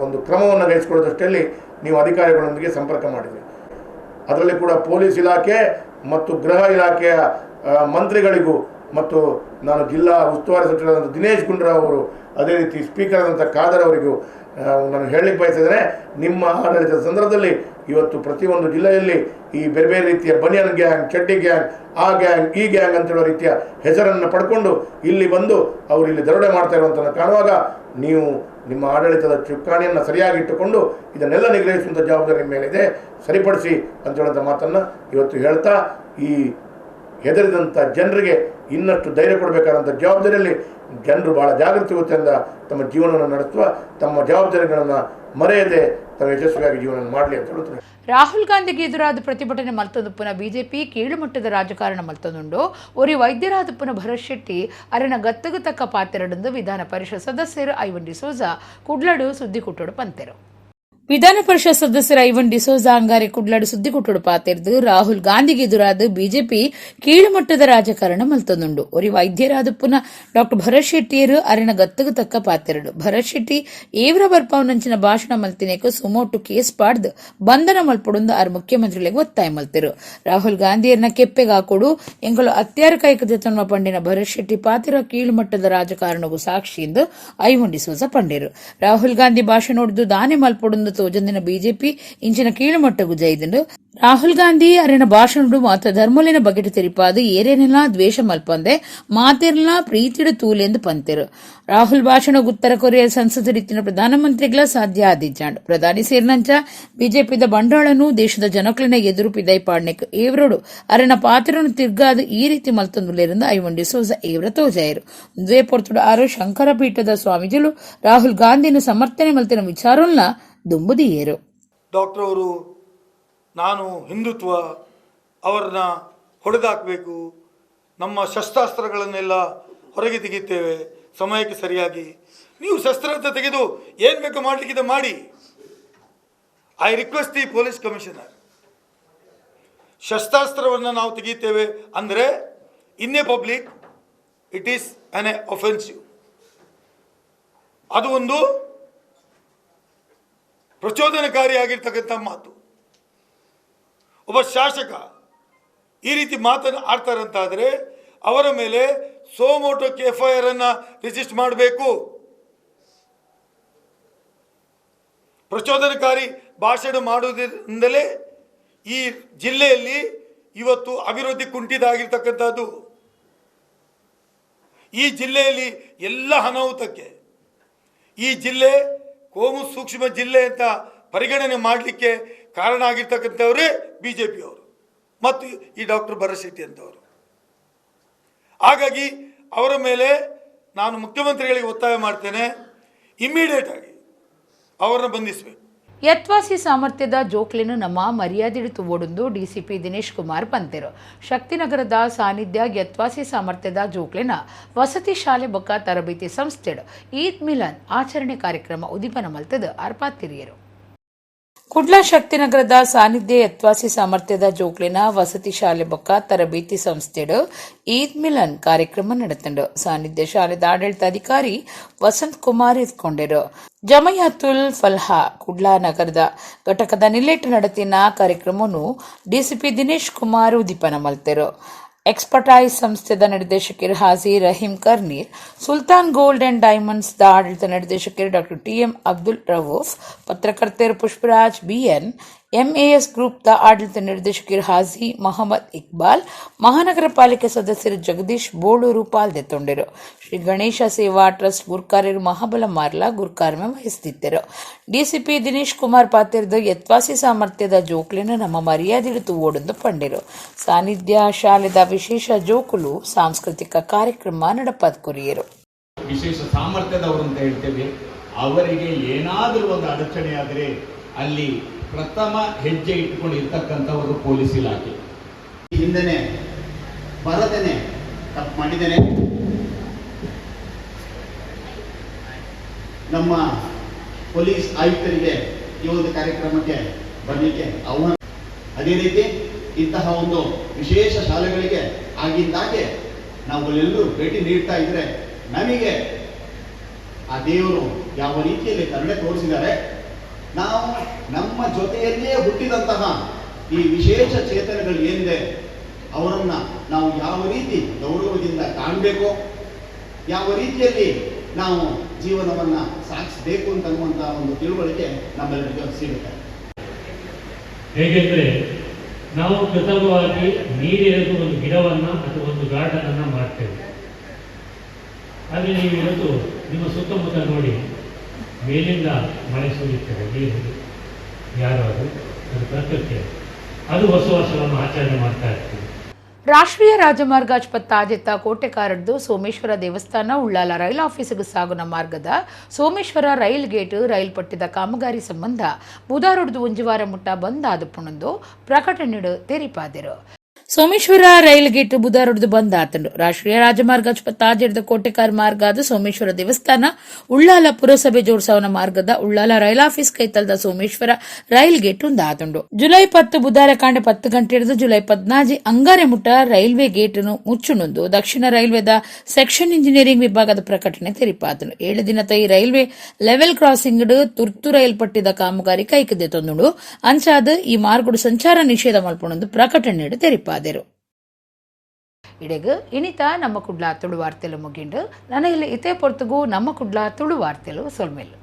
ಒಂದು ಕ್ರಮವನ್ನು ವಹಿಸ್ಕೊಳ್ಳೋದಷ್ಟರಲ್ಲಿ ನೀವು ಅಧಿಕಾರಿಗಳೊಂದಿಗೆ ಸಂಪರ್ಕ ಮಾಡಿದ್ರಿ. ಅದರಲ್ಲಿ ಕೂಡ ಪೊಲೀಸ್ ಇಲಾಖೆ ಮತ್ತು ಗೃಹ ಇಲಾಖೆಯ ಮಂತ್ರಿಗಳಿಗೂ ಮತ್ತು ನಾನು ಜಿಲ್ಲಾ ಉಸ್ತುವಾರಿ ಸಚಿವರಾದಂಥ ದಿನೇಶ್ ಗುಂಡೂರಾವ್ ಅವರು, ಅದೇ ರೀತಿ ಸ್ಪೀಕರ್ ಆದಂಥ ಖಾದರ್ ಅವರಿಗೂ ನಾನು ಹೇಳಲಿಕ್ಕೆ ಬಯಸಿದರೆ, ನಿಮ್ಮ ಆಡಳಿತದ ಸಂದರ್ಭದಲ್ಲಿ ಇವತ್ತು ಪ್ರತಿಯೊಂದು ಜಿಲ್ಲೆಯಲ್ಲಿ ಈ ಬೇರೆ ಬೇರೆ ರೀತಿಯ ಬನಿಯನ್ ಗ್ಯಾಂಗ್, ಚಡ್ಡಿ ಗ್ಯಾಂಗ್, ಆ ಗ್ಯಾಂಗ್, ಈ ಗ್ಯಾಂಗ್ ಅಂತೇಳೋ ರೀತಿಯ ಹೆಸರನ್ನು ಪಡ್ಕೊಂಡು ಇಲ್ಲಿ ಬಂದು ಅವರು ಇಲ್ಲಿ ದರೋಡೆ ಮಾಡ್ತಾ ಇರುವಂಥನ್ನು ಕಾಣುವಾಗ ನೀವು ನಿಮ್ಮ ಆಡಳಿತದ ಚುಕ್ಕಾಣಿಯನ್ನು ಸರಿಯಾಗಿ ಇಟ್ಟುಕೊಂಡು ಇದನ್ನೆಲ್ಲ ನಿಗ್ರಹಿಸುವಂಥ ಜವಾಬ್ದಾರಿ ನಿಮ್ಮ ಮೇಲಿದೆ, ಸರಿಪಡಿಸಿ ಅಂತ ಹೇಳುವಂಥ ಮಾತನ್ನು ಇವತ್ತು ಹೇಳ್ತಾ, ಈ ಹೆದರಿದಂಥ ಜನರಿಗೆ ಇನ್ನಷ್ಟು ಧೈರ್ಯ ಕೊಡಬೇಕಾದಂಥ ಜವಾಬ್ದಾರಿಯಲ್ಲಿ ಜನರು ಭಾಳ ಜಾಗೃತಿಯಿಂದ ತಮ್ಮ ಜೀವನವನ್ನು ನಡೆಸುವ ತಮ್ಮ ಜವಾಬ್ದಾರಿಗಳನ್ನು ಮರೆಯದೆ ತಮ್ಮ ಯಶಸ್ವಿಯಾಗಿ ಜೀವನ ಮಾಡಲಿ ಅಂತ ಹೇಳ್ತಾರೆ. ರಾಹುಲ್ ಗಾಂಧಿಗೆ ಎದುರಾದ ಪ್ರತಿಭಟನೆ ಮಲ್ತೊಂದುಪ್ಪುನ ಬಿಜೆಪಿ ಕೀಳುಮಟ್ಟದ ರಾಜಕಾರಣ ಮಲ್ತೊಂದುಂಡು. ಒರಿ ವೈದ್ಯರಾದಪ್ಪನ ಭರತ್ ಶೆಟ್ಟಿ ಅರೆನ ಗತ್ತಗು ತಕ್ಕ ಪಾತೆರಡೊಂದು ವಿಧಾನ ಪರಿಷತ್ ಸದಸ್ಯರು ಐವನ್ ಡಿಸೋಜಾ ಕುಡ್ಲಡು ಸುದ್ದಿ ಕುಟ್ಟೋಡು ಪಂತೆರು. ವಿಧಾನ ಪರಿಷತ್ ಸದಸ್ಯರ ಐವನ್ ಡಿಸೋಜಾ ಅಂಗಾರೆ ಕುಡ್ಲಾಡು ಸುದ್ದಿ ಕುಟ್ಟೋಡು ಪಾತೆರ್ದು ರಾಹುಲ್ ಗಾಂಧಿಗೆ ಎದುರಾದ ಬಿಜೆಪಿ ಕೀಳುಮಟ್ಟದ ರಾಜಕಾರಣ ಮಲ್ತೊಂದುಂಡು. ಒರಿ ವೈದ್ಯರಾದಪ್ಪುನ ಡಾಕ್ಟರ್ ಭರತ್ ಶೆಟ್ಟಿಯರು ಅರೆನ ಗತ್ತಗು ತಕ್ಕ ಪಾತೆರಡು. ಭರತ್ ಶೆಟ್ಟಿ ಏವ್ರ ಬರ್ಪಾವನಂಚಿನ ಭಾಷಣ ಮಲ್ತಿನೇಕು suo motu case ಪಾಡ್ದು ಬಂಧನ ಮಲ್ಪೊಡುಂದು ಆರ್ ಮುಖ್ಯಮಂತ್ರಿಗಳಿಗೆ ಒತ್ತಾಯ ಮಲ್ತಿರು. ರಾಹುಲ್ ಗಾಂಧಿಯರ್ನ ಕೆಪ್ಪೆಗಾಕೊಡು ಎಂಕುಲು ಅತ್ಯಾರ ಕೈಕ ತನ್ನ ಪಂಡಿನ ಭರತ್ ಶೆಟ್ಟಿ ಪಾತಿರ ಕೀಳುಮಟ್ಟದ ರಾಜಕಾರಣಗೂ ಸಾಕ್ಷಿ ಎಂದು ಐವನ್ ಡಿಸೋಜಾ ಪಂಡೇರು. ರಾಹುಲ್ ಗಾಂಧಿ ಭಾಷಣ ನೋಡಿದು ದಾನೆ ಮಲ್ಪೊಡುಂದು ತೋಜಂದಿನ ಬಿಜೆಪಿ ಇಂಚಿನ ಕೀಳುಮಟ್ಟಗೂ ಜೈದಂಡು. ರಾಹುಲ್ ಗಾಂಧಿ ಅರೆನ ಭಾಷಣಡು ಮಾತ ಧರ್ಮಲಿನ ಬಗೆಟ್ ತೆರಿಪಾದು ಏರೇನೆಲ್ಲ ದ್ವೇಷ ಮಲ್ಪಂದೆ ಮಾತೆರ್ಲ ಪ್ರೀತಿಡು ತೂಲೆಂದು ಪಂತೆರು. ರಾಹುಲ್ ಭಾಷಣ ಉತ್ತರ ಕೊರಿಯಾ ಸಂಸದ ರೀತಿಯ ಪ್ರಧಾನಮಂತ್ರಿಗಳ ಸಾಧ್ಯ ಆದಿಜ್ಜಾಂಡ್. ಪ್ರಧಾನಿ ಸೇರಿನಂಚ ಬಿಜೆಪಿದ ಬಂಡಾಳನು ದೇಶದ ಜನಕ್ಲೆನ ಎದುರು ಪಿದೈ ಪಾಡ್ನೆಕ್ ಏವ್ರೋಡು ಅರೆನ ಪಾತ್ರನು ತಿರ್ಗಾದು ಈ ರೀತಿ ಮಲ್ತೊಂದುಲ್ಲೆರಿಂದು ಐವನ್ ಡಿಸೋಜ ಏವ್ರ ತೋಜಾಯರು. ದ್ವೇ ಪೊರ್ತುಡು ಆರು ಶಂಕರ ಪೀಠದ ಸ್ವಾಮೀಜಿಲು ರಾಹುಲ್ ಗಾಂಧಿನ ಸಮರ್ಥನೆ ಮಲ್ತಿನ ವಿಚಾರನ್ನ ದುಂಬುದಿಯೇರು. ಡಾಕ್ಟರ್ ಅವರು ನಾನು ಹಿಂದುತ್ವ ಅವರನ್ನ ಹೊಡೆದಾಕಬೇಕು, ನಮ್ಮ ಶಸ್ತ್ರಾಸ್ತ್ರಗಳನ್ನೆಲ್ಲ ಹೊರಗೆ ತೆಗೆಯುತ್ತೇವೆ ಸಮಯಕ್ಕೆ ಸರಿಯಾಗಿ, ನೀವು ಶಸ್ತ್ರಾಸ್ತ್ರ ತೆಗೆದು ಏನು ಬೇಕು ಮಾಡಲಿಕ್ಕಿದೆ ಮಾಡಿ. I request the police commissioner, ಶಸ್ತ್ರಾಸ್ತ್ರವನ್ನು ನಾವು ತೆಗೆಯುತ್ತೇವೆ ಅಂದರೆ in a public it is an a offensive. ಅದು ಒಂದು ಪ್ರಚೋದನಕಾರಿಯಾಗಿರ್ತಕ್ಕಂಥ ಮಾತು. ಒಬ್ಬ ಶಾಸಕ ಈ ರೀತಿ ಮಾತನ್ನು ಆಡ್ತಾರಂತಾದರೆ ಅವರ ಮೇಲೆ suo motu FIR ಅನ್ನು ರಿಜಿಸ್ಟರ್ ಮಾಡಬೇಕು. ಪ್ರಚೋದನಕಾರಿ ಭಾಷಣ ಮಾಡುವುದರಿಂದಲೇ ಈ ಜಿಲ್ಲೆಯಲ್ಲಿ ಇವತ್ತು ಅಭಿವೃದ್ಧಿ ಕುಂಠಿತ ಆಗಿರ್ತಕ್ಕಂಥದ್ದು. ಈ ಜಿಲ್ಲೆಯಲ್ಲಿ ಎಲ್ಲ ಅನಾಹುತಕ್ಕೆ ಈ ಜಿಲ್ಲೆ ಕೋಮು ಸೂಕ್ಷ್ಮ ಜಿಲ್ಲೆ ಅಂತ ಪರಿಗಣನೆ ಮಾಡಲಿಕ್ಕೆ ಕಾರಣ ಆಗಿರ್ತಕ್ಕಂಥವರೇ BJPಯವರು ಮತ್ತು ಈ ಡಾಕ್ಟರ್ ಭರತ್ ಶೆಟ್ಟಿ ಅಂತವರು. ಹಾಗಾಗಿ ಅವರ ಮೇಲೆ ನಾನು ಮುಖ್ಯಮಂತ್ರಿಗಳಿಗೆ ಒತ್ತಾಯ ಮಾಡ್ತೇನೆ, ಇಮ್ಮಿಡಿಯೇಟ್ ಆಗಿ ಅವರನ್ನು ಬಂಧಿಸಬೇಕು. ಯತ್ವಾಸಿ ಸಾಮರ್ಥ್ಯದ ಜೋಕ್ಲೆನು ನಮ್ಮ ಮರ್ಯಾದೆಡು ತುವೊಡುಂದು ಡಿಸಿಪಿ ದಿನೇಶ್ ಕುಮಾರ್ ಪಂತೆರು. ಶಕ್ತಿನಗರದ ಸಾನ್ನಿಧ್ಯ ಯತ್ವಾಸಿ ಸಾಮರ್ಥ್ಯದ ಜೋಕ್ಲೆನ ವಸತಿ ಶಾಲೆ ಬೊಕ್ಕ ತರಬೇತಿ ಸಂಸ್ಥೆಡು ಈದ್ ಮಿಲನ್ ಆಚರಣೆ ಕಾರ್ಯಕ್ರಮ ಉದ್ದೀಪನ ಮಲ್ತದ ಅರ್ಪಾತಿರಿಯರು. ಕುಡ್ಲ ಶಕ್ತಿನಗರದ ಸಾನ್ನಿಧ್ಯ ಯತ್ವಾಸಿ ಸಾಮರ್ಥ್ಯದ ಜೋಕ್ಲಿನ ವಸತಿ ಶಾಲೆ ಬೊಕ್ಕ ತರಬೇತಿ ಸಂಸ್ಥೆಡು ಈದ್ ಮಿಲನ್ ಕಾರ್ಯಕ್ರಮ ನಡೆತಂಡು. ಸಾನ್ನಿಧ್ಯ ಶಾಲೆದ ಆಡಳಿತಾಧಿಕಾರಿ ವಸಂತ್ ಕುಮಾರ್ ಎತ್ಕೊಂಡರು. ಜಮಯಾತುಲ್ ಫಲ್ಹಾ ಕುಡ್ಲ ನಗರದ ಘಟಕದ ನಿಲೆಟ್ ನಡೆತಿನ ಕಾರ್ಯಕ್ರಮವನ್ನು ಡಿಸಿಪಿ ದಿನೇಶ್ ಕುಮಾರ್ ಉದ್ದೀಪನ ಮಲ್ತೆರು. ಎಕ್ಸ್ಪರ್ಟೈಸ್ ಸಂಸ್ಥೆದ ನಿರ್ದೇಶಕರು Haji Rahim Karneer, Sultan gold and diamonds the ಆಡಳಿತ ನಿರ್ದೇಶಕರು ಡಾಕ್ಟರ್ ಟಿಎಂ ಅಬ್ದುಲ್ ರವೂಫ್, ಪತ್ರಕರ್ತರು ಪುಷ್ಪರಾಜ್ ಬಿಎನ್, ಎಂಎಎಸ್ ಗ್ರೂಪ್ದ ಆಡಳಿತ ನಿರ್ದೇಶಕರು ಹಾಜಿ ಮಹಮ್ಮದ್ ಇಕ್ಬಾಲ್, ಮಹಾನಗರ ಪಾಲಿಕೆ ಸದಸ್ಯರು ಜಗದೀಶ್ ಬೋಳೂರು ಪಾಲ್ದೆತ್ತೊಂಡರು. ಶ್ರೀ ಗಣೇಶ ಸೇವಾ ಟ್ರಸ್ಟ್ ಗುರ್ಕಾರ್ಯರು ಮಹಾಬಲ ಮಾರ್ಲ ಗುರ್ಕಾರ್ಮೆ ವಹಿಸುತ್ತಿದ್ದರು. ಡಿಸಿಪಿ ದಿನೇಶ್ ಕುಮಾರ್ ಪಾತೆರ್ದು ಯತ್ವಾಸಿ ಸಾಮರ್ಥ್ಯದ ಜೋಕ್ಲೆನ ನಮ್ಮ ಮರ್ಯಾದಿಡು ತೂವೊಡುಂದು ಪಂಡೆರು. ಸಾನ್ನಿಧ್ಯ ಶಾಲೆದ ವಿಶೇಷ ಜೋಕುಲು ಸಾಂಸ್ಕೃತಿಕ ಕಾರ್ಯಕ್ರಮ ನಡಪಾದ್ ಕೊರಿಯೆರು. ವಿಶೇಷ ಸಾಮರ್ಥ್ಯದವರು ಅಂತ ಹೇಳ್ತೇವೆ. ಅವರಿಗೆ ಏನಾದರೂ ಒಂದು ಅಡಚಣೆಯಾದರೆ ಅಲ್ಲಿ ಪ್ರಥಮ ಹೆಜ್ಜೆ ಇಟ್ಟುಕೊಂಡು ಇರ್ತಕ್ಕಂಥವರು ಪೊಲೀಸ್ ಇಲಾಖೆ. ಹಿಂದೆನೆ ಬರದೇನೆ ತಪ್ಪು ಮಾಡಿದ್ದೇನೆ. ನಮ್ಮ ಪೊಲೀಸ್ ಆಯುಕ್ತರಿಗೆ ಈ ಒಂದು ಕಾರ್ಯಕ್ರಮಕ್ಕೆ ಬರಲಿಕ್ಕೆ ಆಹ್ವಾನ. ಅದೇ ರೀತಿ ಇಂತಹ ಒಂದು ವಿಶೇಷ ಶಾಲೆಗಳಿಗೆ ಆಗಿಂದಾಗೆ ನಾವುಗಳೆಲ್ಲರೂ ಭೇಟಿ ನೀಡ್ತಾ ಇದ್ರೆ ನಮಗೆ ಆ ದೇವರು ಯಾವ ರೀತಿಯಲ್ಲಿ ಕರುಣೆ ತೋರಿಸಿದ್ದಾರೆ, ನಾವು ನಮ್ಮ ಜೊತೆಯಲ್ಲಿಯೇ ಹುಟ್ಟಿದಂತಹ ಈ ವಿಶೇಷ ಚೇತನಗಳು ಏನಿದೆ ಅವರನ್ನು ನಾವು ಯಾವ ರೀತಿ ಗೌರವದಿಂದ ಕಾಣಬೇಕು, ಯಾವ ರೀತಿಯಲ್ಲಿ ನಾವು ಜೀವನವನ್ನು ಸಾಗಿಸಬೇಕು ಅಂತನ್ನುವಂಥ ಒಂದು ತಿಳುವಳಿಕೆ ನಮ್ಮೆಲ್ಲರಿಗೂ ಸಿಗುತ್ತೆ. ಹೇಗೆಂದರೆ ನಾವು ಕೃತಕವಾಗಿ ನೀರೆರೆದು ಒಂದು ಗಿಡವನ್ನು ಅಥವಾ ಒಂದು ಗಾರ್ಡನನ್ನು ಮಾಡ್ತೇವೆ. ಆದರೆ ನೀವು ಇವತ್ತು ನಿಮ್ಮ ಸುತ್ತಮುತ್ತ ನೋಡಿ, ಮೇಲಿಂದ ಮಳೆ ಸುರಿಯುತ್ತದೆ, ನೀರು ಯಾರು ಅದು ಅದು ಪ್ರಕೃತಿ, ಅದು ಹೊಸ ವರ್ಷವನ್ನು ಆಚರಣೆ ಮಾಡ್ತಾ ಇರ್ತೀವಿ. ರಾಷ್ಟ್ರೀಯ ರಾಜಮಾರ್ಗ ತಾಜೆತ್ತ ಕೋಟೆಕಾರಡ್ದು ಸೋಮೇಶ್ವರ ದೇವಸ್ಥಾನ ಉಳ್ಳಾಲ ರೈಲ್ ಆಫೀಸಿಗೆ ಸಾಗುನ ಮಾರ್ಗದ ಸೋಮೇಶ್ವರ ರೈಲ್ ಗೇಟ್ ರೈಲ್ ಪಟ್ಟಿದ ಕಾಮಗಾರಿ ಸಂಬಂಧ ಬುಧಾರೊಡ್ದು ಒಂಜುವಾರ ಮುಟ್ಟ ಬಂದ್ ಆದ ಪುಣಂದು ಪ್ರಕಟಣೆಡು ತೆರಿಪಾದರು. ಸೋಮೇಶ್ವರ ರೈಲ್ ಗೇಟ್ ಬುಧಾರೊಡ್ದು ಬಂದ್ ಆತಂಡು. ರಾಷ್ಟ್ರೀಯ ರಾಜಮಾರ್ಗ ತಾಜೆಡ್ದ ಕೋಟೆಕಾರ್ ಮಾರ್ಗ ಅದು ಸೋಮೇಶ್ವರ ದೇವಸ್ಥಾನ ಉಳ್ಳಾಲ ಪುರಸಭೆ ಜೋಡ್ಸವನ ಮಾರ್ಗದ ಉಳ್ಳಾಲ ರೈಲ್ ಆಫೀಸ್ ಕೈತಲ್ದ ಸೋಮೇಶ್ವರ ರೈಲ್ ಗೇಟ್ ಉಂದಾತುಂಡು. ಜುಲೈ 10 ಬುಧಾರ ಕಾಂಡೆ 10 ಗಂಟೆ ಹಿಡಿದು ಜುಲೈ 14 ಅಂಗಾರೆ ಮುಟ್ಟ ರೈಲ್ವೆ ಗೇಟ್ ಮುಚ್ಚುನುಂದು ದಕ್ಷಿಣ ರೈಲ್ವೆದ ಸೆಕ್ಷನ್ ಇಂಜಿನಿಯರಿಂಗ್ ವಿಭಾಗದ ಪ್ರಕಟಣೆ ತೆರಿಪಾತನು. 7 ದಿನದ ಈ ರೈಲ್ವೆ ಲೆವೆಲ್ ಕ್ರಾಸಿಂಗ್ ತುರ್ತು ರೈಲ್ ಪಟ್ಟಿದ ಕಾಮಗಾರಿ ಕೈಕದೆ ತಂದುಂಡು. ಅಂಚಾದ ಈ ಮಾರ್ಗಡು ಸಂಚಾರ ನಿಷೇಧ ಮಲ್ಪೊಂದು ಪ್ರಕಟಣೆ ತೆರಿಪಾದೆರು. ಇಡೆಗ್ ಇನಿತ ನಮ್ಮ ಕುಡ್ಲ ತುಳು ವಾರ್ತೆಲು ಮುಗಿಂಡು. ನನ್ನ ಇಲ್ಲಿ ಇತೇ ಪೊರ್ತುಗು ನಮ್ಮ ಕುಡ್ಲ ತುಳು ವಾರ್ತೆಲು ಸೊಲ್ಮೆಲ್ಲು.